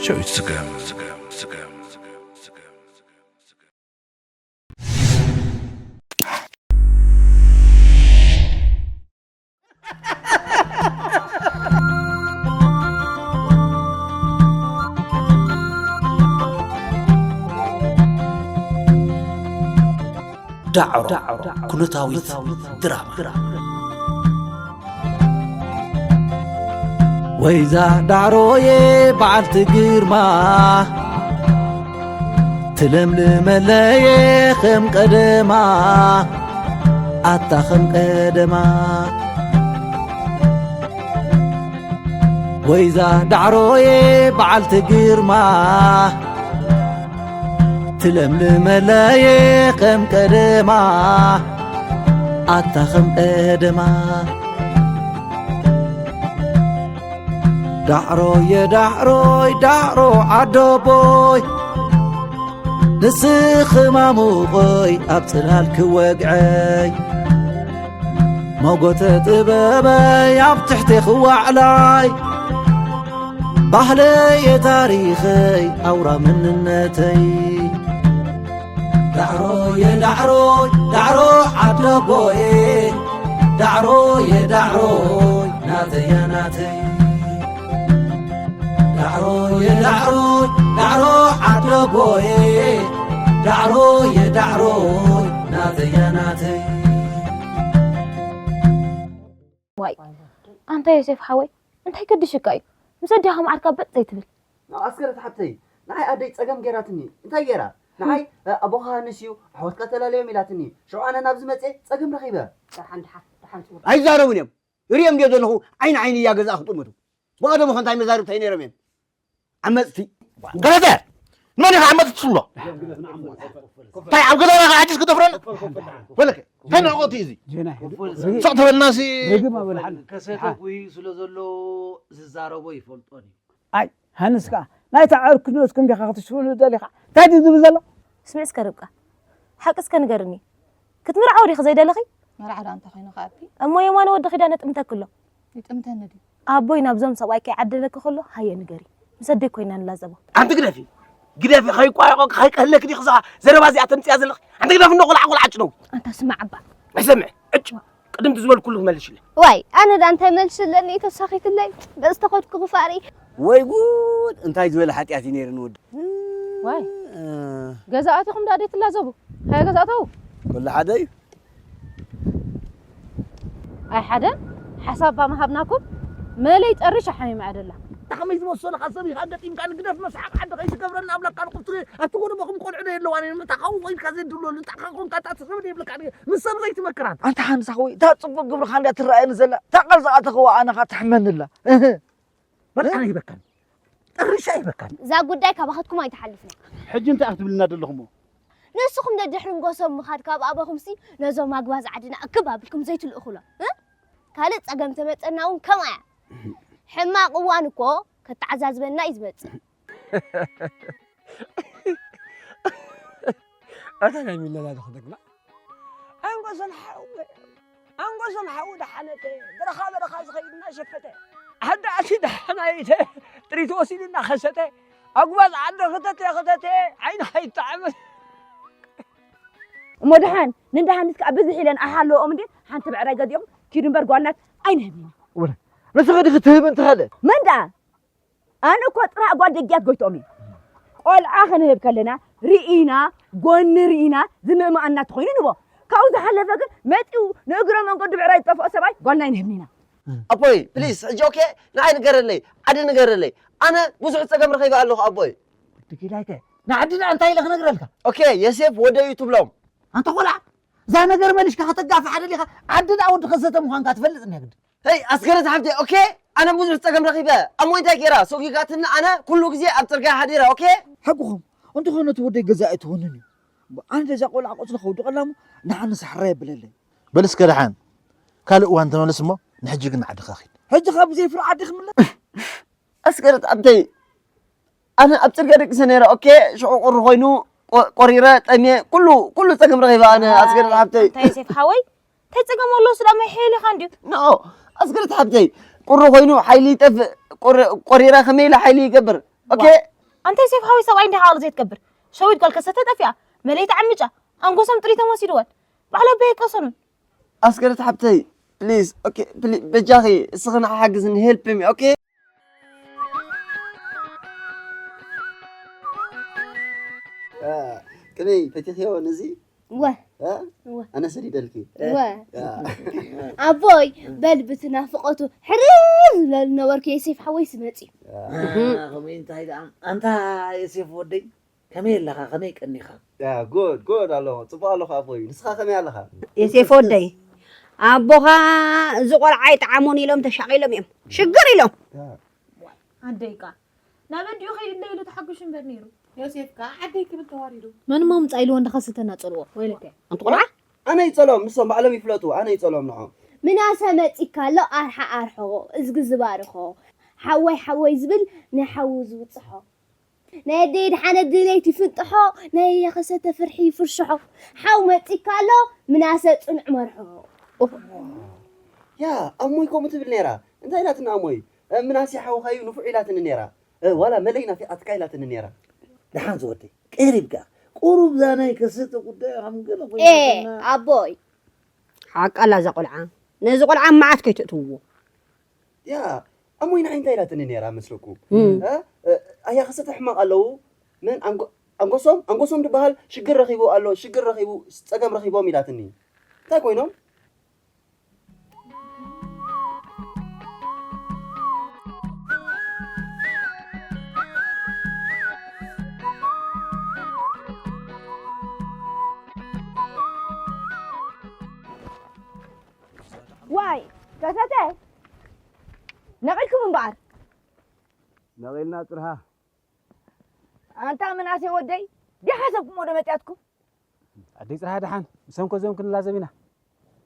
ጨው ይስገም። ዳዕሮ ኩነታዊት ድራማ። ወይዛ ዳዕሮዬ በዓልቲ ግርማ፣ ትለምልመለየ ከም ቀደማ፣ ኣታ ከም ቀደማ። ወይዛ ዳዕሮዬ በዓልቲ ግርማ፣ ትለምልመለየ ከም ቀደማ፣ ኣታ ከም ቀደማ። ዳዕሮየ ዳዕሮይ ዳዕሮ ዓደቦይ፣ ንስኺ ማሙቐይ ኣብ ጽላል ክወግዐይ፣ መጎተ ጥበበይ ኣብ ትሕቲ ክዋዕላይ፣ ባህለየ ታሪኸይ ኣውራ መንነተይ። ዳዕሮየ ዳዕሮይ ዳዕሮ ዓደቦየ፣ ዳዕሮየ ዳዕሮይ ናተያ ናተይ። ዳዕሮየ ዳዕሮይ ዳዕሮ ዓደቦየ፣ ዳዕሮየ ዳዕሮይ ናተያ ናተይ። ዋይ ኣንታ ዮሴፍ ሓወይ፣ እንታይ ገድሽካ እዩ? ምስ ኣዴኻ መዓርካ በጥ ዘይትብል? ኣስገረት ሓብተይ፣ ንዓይ ኣደይ ጸገም ገይራትኒ። እንታይ ገይራ? ንዓይ ኣቦኻ ሃንስ እዩ፣ ኣሕዋትካ ተላለዮም ኢላትኒ። ሽዑ ኣነ ናብዚ መጽየ ጸገም ረኺበ። ኣይዛረቡን እዮም። ርእዮም ድዮ ዘለኹ ዓይኒ ዓይኒ እያ ገዛእ ክጥምቱ። ብቐደሙ ከ እንታይ መዛርብቲ ኣይነይሮም እዮም? ዓመፅቲ። ገለተ! ንመን ኢኻ ዓመፅቲ ትብሎ? እንታይ ኣብ ገዛና ከ ሓዲስ ክደፍረና? በለከ፣ እንታይ ንዕቐቱ እዩ እዚ? ሶቕ ተበልናሲ። ርግም ኣበልሓን። ከሰተ ጉሂ ስለ ዘሎ ዝዛረቦ ይፈልጦን እዩ። ኣይ ሃንስ ከኣ ናይታ ዓርኩ ንእስኩም ዲኻ ክትሽፍኑ ደሊኻ እንታይ ድዩ ዝብል ዘሎ? ስምዕ እስከ ርብቃ ሓቂ እስከ ንገርኒ ክትምርዓዊ ዲኺ ዘይደለኺ? መርዓ ደኣ እንታይ ኮይኑ ከኣቢ? እሞ የማነ ወዲ ኺዳ ነጥምተኪ ኣሎ። ይጥምተኒ ድዩ? ኣቦይ ናብዞም ሰብኣይ ከይዓደለኪ ከሎ ሃየ ንገሪ ምስ ኣደይ ኮይና ንላዘቦ። ኣንቲ ግደፊ ግደፊ ከይቋየቆ ከይቀህለኪ ዲኺ እዛ ዘረባ እዚኣ ተምፅያ ዘለኺ ኣንቲ ግደፊ እንዶ ቆልዓ ቆልዓ ጭነው። ኣንታ ስማዕ ኣባ። ኣይሰምዕ ዕጭ ቅድምቲ ዝበልኩሉ ክመልሽለ። ዋይ ኣነ ዳ እንታይ መልሽለኒ ተሳኺትለይ በዚ ተኸድኩ ክፋሪ። ወይ ጉድ እንታይ ዝበለ ሓጢኣት እዩ ነይሩ ንወዲ። ዋይ ገዛ ኣቲኹም ዳ ደይ ትላዘቡ ሃየ ገዛ ኣተው። ኩሉ ሓደ እዩ። ኣይ ሓደ ሓሳብ ባ ምሃብናኩም መለይ ጠርሽ ሓሚማ ደላ። ከመይ ዝመሰለኻ ሰብ ኢኻ ገጢምካ ንግደፍ መስሓቕ ዓዲ ከይትገብረኒ ኣብለካ ንቁፍቲ ኣብቲ ጎደቦኹም ቆልዑ ዶ የለዋን እየን ምታኻዊ ኮይንካ ዘይድለሉ ንጣኻ ኮንካ እታ ትሰብ ዘይብለካ ምስ ሰብ ዘይትመክር ኣንታ። ኣንታ ሓንሳኽ ወይ እታ ጽቡቕ ግብርኻ እንድያ ትረኣየኒ ዘላ እታ ቃል ዝኣተኽዋ ኣነ ኸኣ ትሕመኒ ኣላ። እህ። በቃ ኣይበቃን ጠርሻ ኣይበቃን። እዛ ጉዳይ ካባኻትኩም ኣይትሓልፍን እያ። ሕጂ እንታይ ኢኺ ትብልና ዘለኽሞ? ንስኹም ደድሕሪ ንጎሶም ምኻድ ካብ ኣበኹምሲ ነዞም ኣግባዝ ዓድና እክብ ኣቢልኩም ዘይትልእኹሎም እ? ካልእ ጸገም ተመጸና እውን ከምኣ እያ። ሕማቕ እዋን እኮ ከተዓዛዝበና እዩ ዝመጽእ። ኣታ ናይ ሚለና ዶ ክደግማ? ኣንጎሶን ሓወይ ኣንጎሶን ሓዊ ደሓነተ በረኻ በረኻ ዝኸይድ እናሸፈተ ዓዲ ኣቲ ደሓናይተ ጥሪት ወሲዱ እናኸሰተ ኣጉባዝ ዓዲ ክተተ ክተተ ዓይንኻ ይጠዓመ። እሞ ደሓን ንደሓንስ ከዓ ብዝሕ ኢለን ኣሓለኦም እንዴ ሓንቲ ብዕራይ ገዚኦም ኪዱ እምበር ጓልናት ኣይንህብን ኢና። ንስኺ ድኺ ትህቢ እንትኸለ መን ደኣ ኣነ እኮ ጥራይ ጓል ደጊያት ጎይትኦም እየ። ቆልዓ ክንህብ ከለና ርኢና፣ ጎኒ ርኢና፣ ዝምእምኣና ተኾይኑ ንቦ። ካብኡ ዝሓለፈ ግን መጺኡ ንእግረ መንገዱ ብዕራይ ዝጠፍኦ ሰብኣይ ጓልና ኣይንህብን ኢና። ኣቦይ ፕሊስ ሕጂ ኦኬ ንዓይ ንገረለይ ዓዲ ንገረለይ ኣነ ብዙሕ ጸገም ረኺበ ኣለኹ ኣቦይ። ወዲ ኪዳይተ ንዓድና እንታይ ኢለ ክነግረልካ? ኦኬ የሴፍ ወደዩ ትብሎም። ኣንታ ቆልዓ እዛ ነገር መሊሽካ ከተጋፍሓ ደሊኻ ዓድና ወዲ ከሰተ ምዃንካ ትፈልጥ እንዲያ ግዲ። ሄይ ኣስገረት ሓብተይ ኦኬ ኣነ ብዙሕ ጸገም ረኺበ ኣሞ እንታይ ጌራ ሶጊጋትኒ ኣነ ኩሉ ግዜ ኣብ ጽርግያ ሓዲረ ኦኬ። ሓቅኹም እንተኾነ እቲ ወደይ ገዛ ኣይትኾንን እዩ ኣነ ደዛ ቆልዓ ቆጽሊ ከውድቐላ እሞ ንዓኒ ሳሕራ የብለለይ። በል እስከ ደሓን ካልእ እዋን ተመለስ እሞ ንሕጂ ግን ንዓድኻ ኺድ። ሕጂ ካብ ብዘይ ፍርዓት ዲኺ ምለስ? ኣስገረት ሓብተይ ኣነ ኣብ ጽርግያ ደቂሰ ነይረ ኦኬ ሽዑ ቁሪ ኮይኑ ቆሪረ ጠምየ ኩሉ ኩሉ ጸገም ረኺበ ኣነ ኣስገረት ሓብተይ። እንታይ ዮሴፍ ሓወይ እንታይ ጸገም ኣሎ ስለ ኣመይ ሓይልኻ እንድዩ። ኖ ኣስገረት ሓብተይ ቁሪ ኮይኑ ሓይሊ ይጠፍእ ቆሪረ ከመይ ኢለ ሓይሊ ይገብር ኦኬ። ኣንታይ ሴፍ ሓወይ ሰብኣይ እንዲኻ ቃል ዘይትገብር? ሸዊት ጓል ከሰተ ጠፊኣ፣ መለይ ተዓሚጫ፣ ኣንጎሶም ጥሪቶም ወሲድወን። ባዕላ ኣቦይ ኣይቀሰኑን። ኣስገደት ሓብተይ፣ ፕሊዝ፣ ኦኬ፣ ፕሊ-፣ በጃኺ፣ እስኺ ንዓ ሓግዝኒ፣ ሄልፕ ሚ፣ ኦኬ? አ፣ ቅኔ ፈቲኽዮ ነዚ? እወ። እ? እወ። ኣነ ሰዲደልኪ። እወ። እ። ኣቦይ፣ በል ብቲ ናፍቖቱ ሕርር ዝብለሉ ነበርኩ፣ የሴፍ ሓወይስ መጺኡ። እ። እ፣ ከምኡ እንታይ ደኣ? ኣንታ የሴፍ ወደይ፣ ከመይ ኣለኻ? ከመይ ቀኒኻ? ያ፣ ጉድ፣ ጉድ ኣለኹ። ጽቡቕ ኣለኹ ኣቦይ። ንስኻ ከመይ ኣለኻ? የሴፍ ወደይ፣ ኣቦኻ እዚ ቆልዓ ኣይጠዓሞን ኢሎም ተሻቒሎም እዮም። ሽግር ኢሎም። ያ። ኣደይ ቃ ናብ ኣዲኡ ከይድለ ኢሉ ተሓጒሱ እምበር ነይሩ። ዮሴፍ ከኣ ዓደይ ክብል ተዋሪዱ። መን እሞ ምጻእ ኢልዎ እንዳኸሰተ እናጸልዎ። ወይለከ። ኣንቲ ቆልዓ? ኣነ ይጸልኦም፣ ንሶም ባዕሎም ይፍለጡ፣ ኣነ ይጸልኦም ንዖም። ምናሰ መጺካ ኣሎ ኣርሓ ኣርሕቖ፣ እዝጊ ዝባርኾ፣ ሓወይ ሓወይ ዝብል ናይ ሓዉ ዝውጽሖ። ናይ ኣደይ ድሓነት ድሌት ይፍንጥሖ፣ ናይ የኸሰተ ፍርሒ ይፍርሽሖ። ሓው መጺካ ኣሎ ምናሰ ጽኑዕ መርሖ። ያ፣ ኣሞይ ከምኡ ትብል ነይራ። እንታይ ኢላትና ኣሞይ? እ፣ ምናሴ ሓውኻዩ ንፉዕ ኢላትኒ ነይራ። እ፣ ዋላ መለይ ናፊቓትካ ኢላትኒ ነይራ። ደሓን ዝወደይ፣ ቀሪብካ። ቁሩብ እዛ ናይ ከሰተ ጉዳይ ከም ገለ ኤ፣ ኮይናትና። ኣቦይ። ሓቃ ኣላ እዛ ቆልዓ። ነዚ ቆልዓ መዓት ከይተእትውዎ። ያ፣ ኣሞይ ንዓይ እንታይ ኢላትኒ ነይራ መስለኩም? እም። እ፣ እ፣ ኣያ ከሰተ ሕማቕ ኣለዉ። መን ኣንጎ-፣ ኣንጎሶም? ኣንጎሶም ዝበሃል ሽግር ረኺቡ ኣሎ፣ ሽግር ረኺቡ፣ ጸገም ረኺቦም ኢላትኒ። እንታይ ኮይኖም? ዋይ፣ ከሰተ፣ ነቒልኩም እምበኣር። ነቒልና ጥርሃ። ኣንታ ምናሴ ወደይ፣ ዲሓሰብኩሞ ዶ መጺኣትኩም? ኣደይ ጽርሃ ደሓን፣ ምሶም ከዚኦም ክንላዘብ ኢና።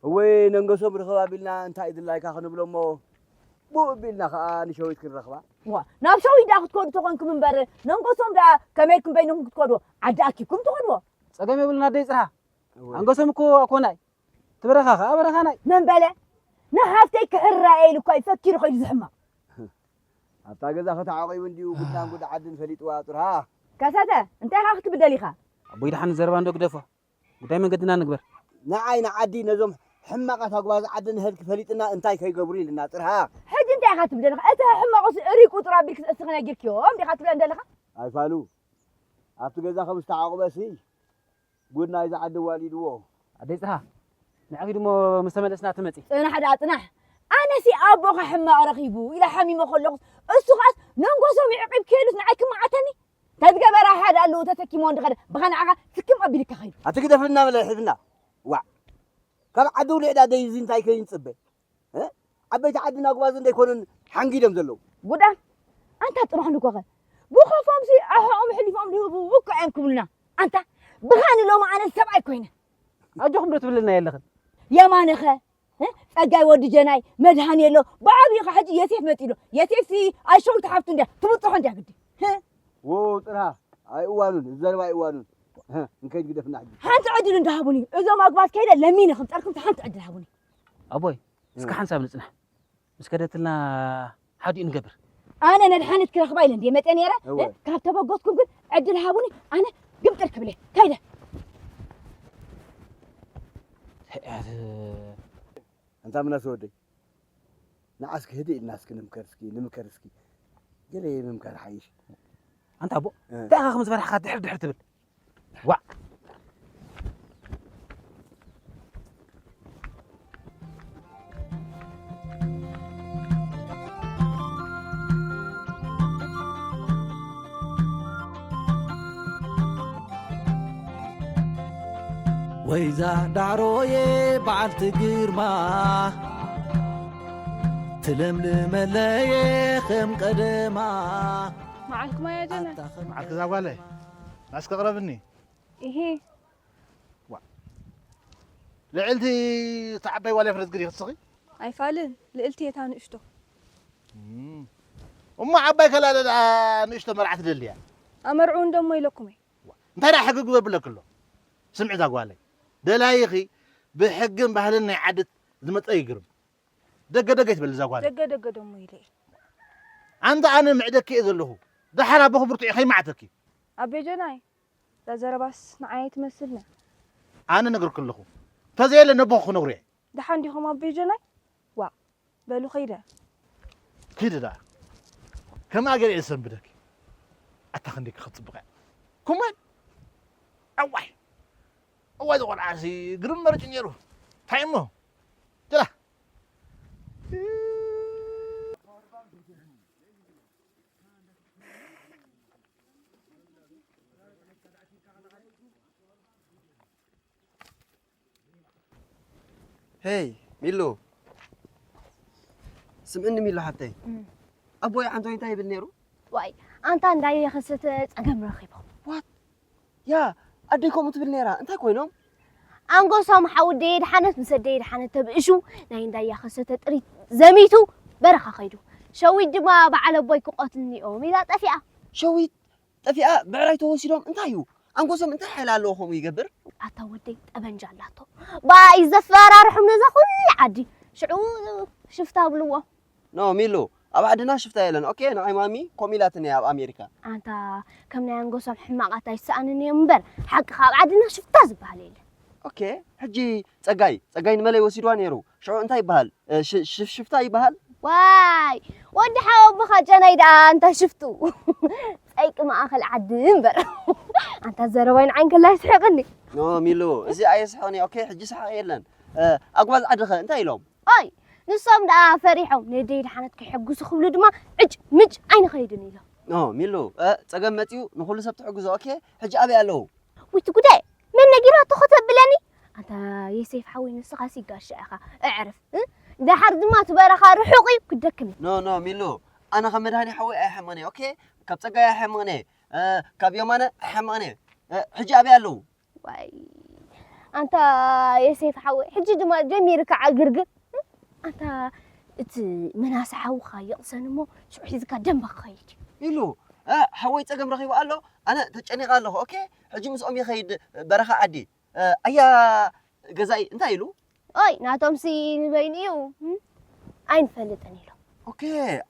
እወይ፣ ነንገሶም ርኸብ ኣቢልና እንታይ ድላይካ ክንብሎ እሞ፣ ብኡ ኣቢልና ኸኣ ንሸዊት ክንረኽባ። ዋ፣ ናብ ሸዊት ደኣ ክትከዱ ተኾንኩም እምበር፣ ነንገሶም ደኣ ከመይ ኢልኩም በይንኹም ክትከድዎ? ዓዲ ኣኪብኩም ትኸድዎ? ጸገም የብሉን ኣደይ ጽርሃ። እወ። ኣንገሶም እኮ ኣኮናይ። ትበረኻ ኸኣ በረኻናይ። መን በለ? ንሓፍተይ ክሕራ እየ ኢሉ እኳ እዩ ፈኪሩ ኸይዱ ዝሕመቕ። ኣብታ ገዛ ከተዓቂቡ እንዲዩ ጉድናን ጉድ ዓድን ፈሊጥዋ ጥርሃ። ከሰተ፣ እንታይ ኢኻ ክትብል ደሊኻ? ኣቦይ ደሓን ዘረባ እንዶ ግደፎ። ጉዳይ መንገድና ንግበር። ንዓይ ንዓዲ ነዞም ሕማቓት ኣጉባዝ ዓዲ ንህልክ ፈሊጥና እንታይ ከይገብሩ ኢልና ጥርሃ። ሕጂ እንታይ ኢኻ ትብል ደለኻ? እቲ ሕማቑስ ሪቁ ጥራ ኣቢልክስ እስኺ ነጊርክዮም ዲኻ ትብለን ደለኻ? ኣይፋሉ። ኣብቲ ገዛ ከም ዝተዓቑበሲ ጉድ ናይዛ ዓዲ ኣዋሊድዎ። ኣደይ ጽሃ፣ ንዕኺ ድሞ ምስ ተመለስና ትመጺ። ጽናሕ ደኣ ጽናሕ። ኣነሲ ኣቦኻ ሕማቕ ረኺቡ ኢለ ሓሚመ ከለኹስ፣ እሱ ኸኣስ ነንጎሶም ይዕቂብ ከይሉስ ንዓይ ክመዓተኒ? እንታይ ዝገበረ ሓደ ኣለዎ ተሰኪምዎ እንድኸደ፣ ብኻ ንዓኻ ስክም ኣቢልካ ኸይዱ። ኣቲ ግደፍልና በለ ሕዝና። ዋዕ። ካብ ዓዲ ውልዕ ዳ ደይ እዚ እንታይ ከይንጽበ? እ? ዓበይቲ ዓድና ኣጉባዝ እንደይኮኑን ሓንጊዶም ዘለዉ። ጉዳም፣ ኣንታ ጥራሕ ንኮኸ። ብኸፎምሲ ኣሕኦም ሕሊፎም ዝህቡ እኮ እዮም ክብሉና። ኣንታ፣ ብኻ ንሎሚ ኣነ ሰብኣይ ኮይነ። ኣጆኹም ዶ ትብልና የለኽን? የማነኸ? እ? ጸጋይ ወዲ ጀናይ፣ መድሃኔሎ፣ ብዓብይኻ ሕጂ የሴፍ መጺሎ። የሴፍሲ ኣይ ሸዊት ሓፍቱ እንድያ፣ ትብጽሖ እንድያ ግዲ። እ? ዎ፣ ጥርሃ፣ ኣይ እዋኑን፣ እዚ ዘረባ ኣይ እዋኑን። እ፣ እንከይድ ግደፍና ሕጂ። ሓንቲ ዕድል እንዳሃቡኒ፣ እዞም ኣጉባዝ ከይደ ለሚነ ክምጸልኩም ሓንቲ ዕድል ሃቡኒ። ኣቦይ፣ እስከ እ። ሓንሳብ ንጽናሕ። ምስ ከደትልና ሓዲኡ ንገብር። ኣነ ነድሓነት ክረኽባ ኢለ እንድየ መጠ ነይረ። እወ። እ፣ ካብ ተበገስኩም ግን ዕድል ሃቡኒ፣ ኣነ ግምጥል ክብለ። ከይደ። ኣንታ ምናሴ ወደይ፣ ንዓ እስኪ ህድእ ኢልና እስኪ ንምከር እስኪ፣ ንምከር እስኪ። ገለ ምምካር ሓይሽ። ኣንታ ኣቦ፣ እ። እንታይ ኢኻ ከም ዝፈራሕካ ድሕር ድሕር ትብል? ዋዕ። ወይዛ ዳዕሮየ በዓልቲ ግርማ፣ ትለምልመለየ ከም ቀደማ። መዓልኩም ኣያ ጀነ። ኣታ ከም መዓልኪ እዛ ጓለይ፣ ናስኪ ቅረብኒ። ኢሂ። ዋ። ልዕልቲ እታ ዓባይ ዋልያ ፍረዝግድ ኢኺ ትስኺ? ኣይፋልን፣ ልዕልቲ እታ ንእሽቶ። እም። እሞ ዓባይ ከላለ ደኣ ንእሽቶ መርዓ ትደሊ እያ? ኣመርዕው እንዶ እሞ ኢለኩም እየ። ዋ፣ እንታይ ደኣ ሕግግ ዘብለኪ ኣሎ? ስምዒ እዛ ጓለይ፣ ደላይኺ ብሕግን ባህልን ናይ ዓዲ ዝመጸ ይግርም። ደገ ደገ ይትበል እዛ ጓል። ደገ ደገ ደሞ ኢለ እየ። ኣንታ ኣነ ምዕደኪ እየ ዘለኹ። ደሓር ኣቦኺ ብርቱዕ ከይመዓተኪ። ኣቤ ጀናይ፣ እዛ ዘረባስ ንዓይ ኣይትመስልን። ኣነ ነግርኩ ኣለኹ። ተዘየለ ነቦኺ ክነግሮ እየ። ደሓን ዲኹም ኣቤ ጀናይ? ዋእ፣ በሉ ኸይደ። ኪዲ ደኣ። ከምኣ ገለ እየ ዝሰንብደኪ። ኣታ ክንደይ ክትጽብቕ እያ። ኩመን! ኣዋይ! እዋይ፣ እዚ ቆልዓሲ ግርም መርጭ ነይሩ። እንታይ እሞ? ጀላ። ሄይ ሚሉ፣ ስምዕኒ ሚሉ ሓተይ፣ እም። ኣቦይ ዓንቶይ እንታይ ይብል ነይሩ? ዋይ፣ ኣንታ እንዳየ ከሰተ ጸገም ረኺቦም። ዋት? ያ፣ ኣደይ ከምኡ ትብል ነይራ። እንታይ ኮይኖም? ኣንጎሶም ሓውደየ ድሓነት ምስ ኣደየ ድሓነት ተብእሹ፣ ናይ እንዳያ ከሰተ ጥሪት ዘሚቱ በረኻ ከይዱ። ሸዊት ድማ በዓል ኣቦይ ክቐትልኒ እዮም ኢላ ጠፊኣ። ሸዊት ጠፊኣ ብዕራይ ተወሲዶም እንታይ እዩ? ኣንጎሶም እንታይ ሓይሊ ኣለዎ ከምኡ ይገብር? ኣታ ወደይ ጠበንጃ ኣላቶ። ብኣ እዩ ዘፈራርሖም ነዛ ኩሉ ዓዲ። ሽዑ ሽፍታ ብልዎ። ኖ ሚሉ፣ ኣብ ዓድና ሽፍታ የለን። ኦኬ፣ ንዓይ ማሚ ከምኡ ኢላትኒ ኣብ ኣሜሪካ። ኣንታ ከም ናይ ኣንጎሶም ሕማቓት ኣይሰኣንን እዮም እምበር፣ ሓቅኻ ኣብ ዓድና ሽፍታ ዝበሃል የለን። ኦኬ፣ ሕጂ ጸጋይ፣ ጸጋይ ንመለይ ወሲድዋ ነይሩ። ሽዑ እንታይ ይበሃል? እ፣ ሽ-፣ ሽ-፣ ሽፍታ ይበሃል? ዋይ፣ ወዲ ሓወቦኻ ጨናይ ደኣ ኣንታ ሽፍቱ። ጸይቂ ማእኸል ዓዲ እምበር። ኣንታ ዘረባይ ንዓይ እንከላ ይስሕቕኒ። ኖ ሚሉ፣ እዚ ኣየስሕቕን እዩ። ኦኬ፣ ሕጂ ሰሓቕ የለን። እ፣ ኣጉባዝ ዓድኸ እንታይ ኢሎም? ኦይ፣ ንሶም ደኣ ፈሪሖም፣ ነደይ ደሓነት ከይሕጉሱ ክብሉ ድማ ዕጭ ምጭ ኣይንኸይድን ኢሎም። ኖ ሚሉ፣ እ፣ ጸገም መጺኡ ንኹሉ ሰብ ትሕግዞ። ኦኬ፣ ሕጂ ኣበይ ኣለዉ? ውይቲ ጉዳይ፣ መን ነጊራቶ ከተብለኒ? ኣንታ የሴፍ ሓወይ ንስኻሲ ጋሻ ኢኻ፣ እዕርፍ፣ እ? ደሓር ድማ እቲ በረኻ ርሑቕ እዩ፣ ክደክም እዩ። ኖ፣ ኖ፣ ሚሉ፣ ኣነ ከም መድሃኒ ሓወይ ኣይሕመቕን እየ፣ ኦኬ? ካብ ጸጋይ ኣይሕመቕን እየ፣ እ፣ ካብ የማነ ኣይሕመቕን እየ። እ፣ ሕጂ ኣበይ ኣለዉ? ዋይ፣ ኣንታ የሴፍ ሓወይ፣ ሕጂ ድማ ጀሚርካ ዕግርግር፣ እ? ኣንታ እቲ መናሲ ሓውኻ ይቕሰን እሞ፣ ሽዑ ሒዝካ ደንበ ክኸይድ እዩ። ሚሉ፣ እ፣ ሓወይ ጸገም ረኺቡ ኣሎ፣ ኣነ ተጨኒቐ ኣለኹ፣ ኦኬ? ሕጂ ምስኦም ይኸይድ በረኻ ዓዲ። እ፣ ኣያ ገዛኢ እንታይ ኢሉ? ኦይ፣ ናቶምሲ ንበይኑ እዩ፣ እም፣ ኣይንፈልጥን ኢሉ። ኦኬ፣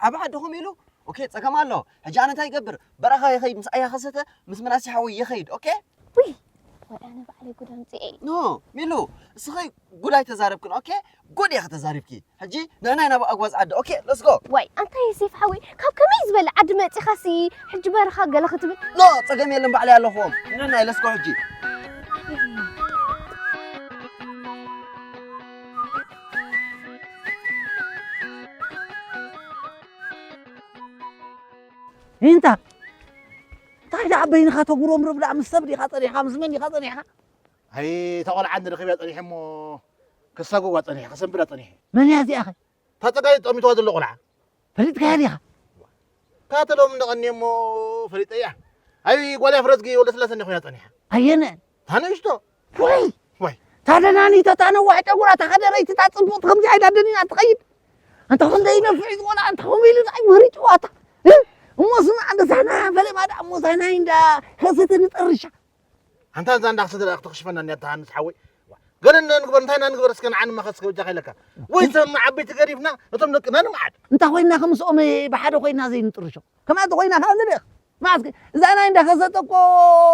ዓቢ ዓድኹም ኢሉ? ኦኬ፣ ጸገም ኣሎ። ሕጂ ኣነ እንታይ ይገብር? በረኻ ይኸይድ፣ ምስ ኣያ ከሰተ፣ ምስ መናሲ ሓወይ ይኸይድ፣ ኦኬ? ውይ፣ ወይ ኣነ ባዕለይ ጉድ ኣምጺኤ። ኖ፣ ሚሉ፣ እስኺ ጉድ ኣይተዛረብክን፣ ኦኬ? ጉድ ኢኺ ተዛሪብኪ። ሕጂ ንዕናይ ናብ ኣጓዝ ዓዲ። ኦኬ፣ let's go። ዋይ፣ ኣንታ የሴፍ ሓወይ፣ ካብ ከመይ ዝበለ ዓዲ መጺኻሲ ሕጂ በረኻ ገለ ክትብል? ኖ፣ ጸገም የለን፣ ባዕለይ ኣለኹዎም። ንዕናይ፣ let's go ሕጂ። ኢንታ፣ እንታይ ደኣ በይንኻ ተጉረምርም ደኣ? ምስ ሰብ ዲኻ ጸኒሕካ? ምስ መን ዲኻ ጸኒሕካ? ኣይ፣ እታ ቆልዓ እንድርኽብ እያ ጸኒሐ እሞ፣ ከሳጉዋ ጸኒሐ፣ ከሰንብዳ ጸኒሐ። መን እያ እዚኣ ኸ? እታ ጸጋይ ጠሚትዋ ዘሎ ቆልዓ። ፈሊጥካያ ዲኻ? ካተሎም እንደቐኒ እሞ ፈሊጠያ። ኣይ፣ ጓል ኣፍረዝጊ ወልደስላሴ እንደ ኮይና ጸኒሓ። ኣየነ? እታ ንእሽቶ። ወይ! ወይ! እታ ደናኒት፣ እታ ነዋሕ ጨጉራ፣ እታ ከደረይቲ፣ እታ ጽብቕቲ ከምዚኣ ኢላ ደኒና ትኸይድ። ኣንታ ክንደይ ነፍዒ ዝቖልዓ፣ ኣንታ ከምኡ ኢሉ ንዓይ መሪጭዋ እታ። እ? እሞ ስማዕ፣ እንደ ሳህና ፈለማ ደኣ፣ እሞ ሳህና እንዳ ከሰተ ንጠርሻ። ኣንታ እዛ እንዳ ክሰተ ደኣ ክትኽሽፈና እኒኣ፣ እታ ሃንስ ሓወይ። ገለ እንደ ንግበር፣ እንታይ ኢና ንግበር? እስከ ንዓኒ መኸስ ከብጃ ከይለካ። ወይ ሰብ ዓበይቲ ገዲፍና፣ ነቶም ደቅና ንምዓድ። እንታ ኮይና፣ ከምስኦም ብሓደ ኮይና ዘይንጥርሾ። ከምኣ እንተ ኮይና፣ ከኣ ንልእኽ። መዓስከ፣ እዛ ናይ እንዳ ከሰተ እኮ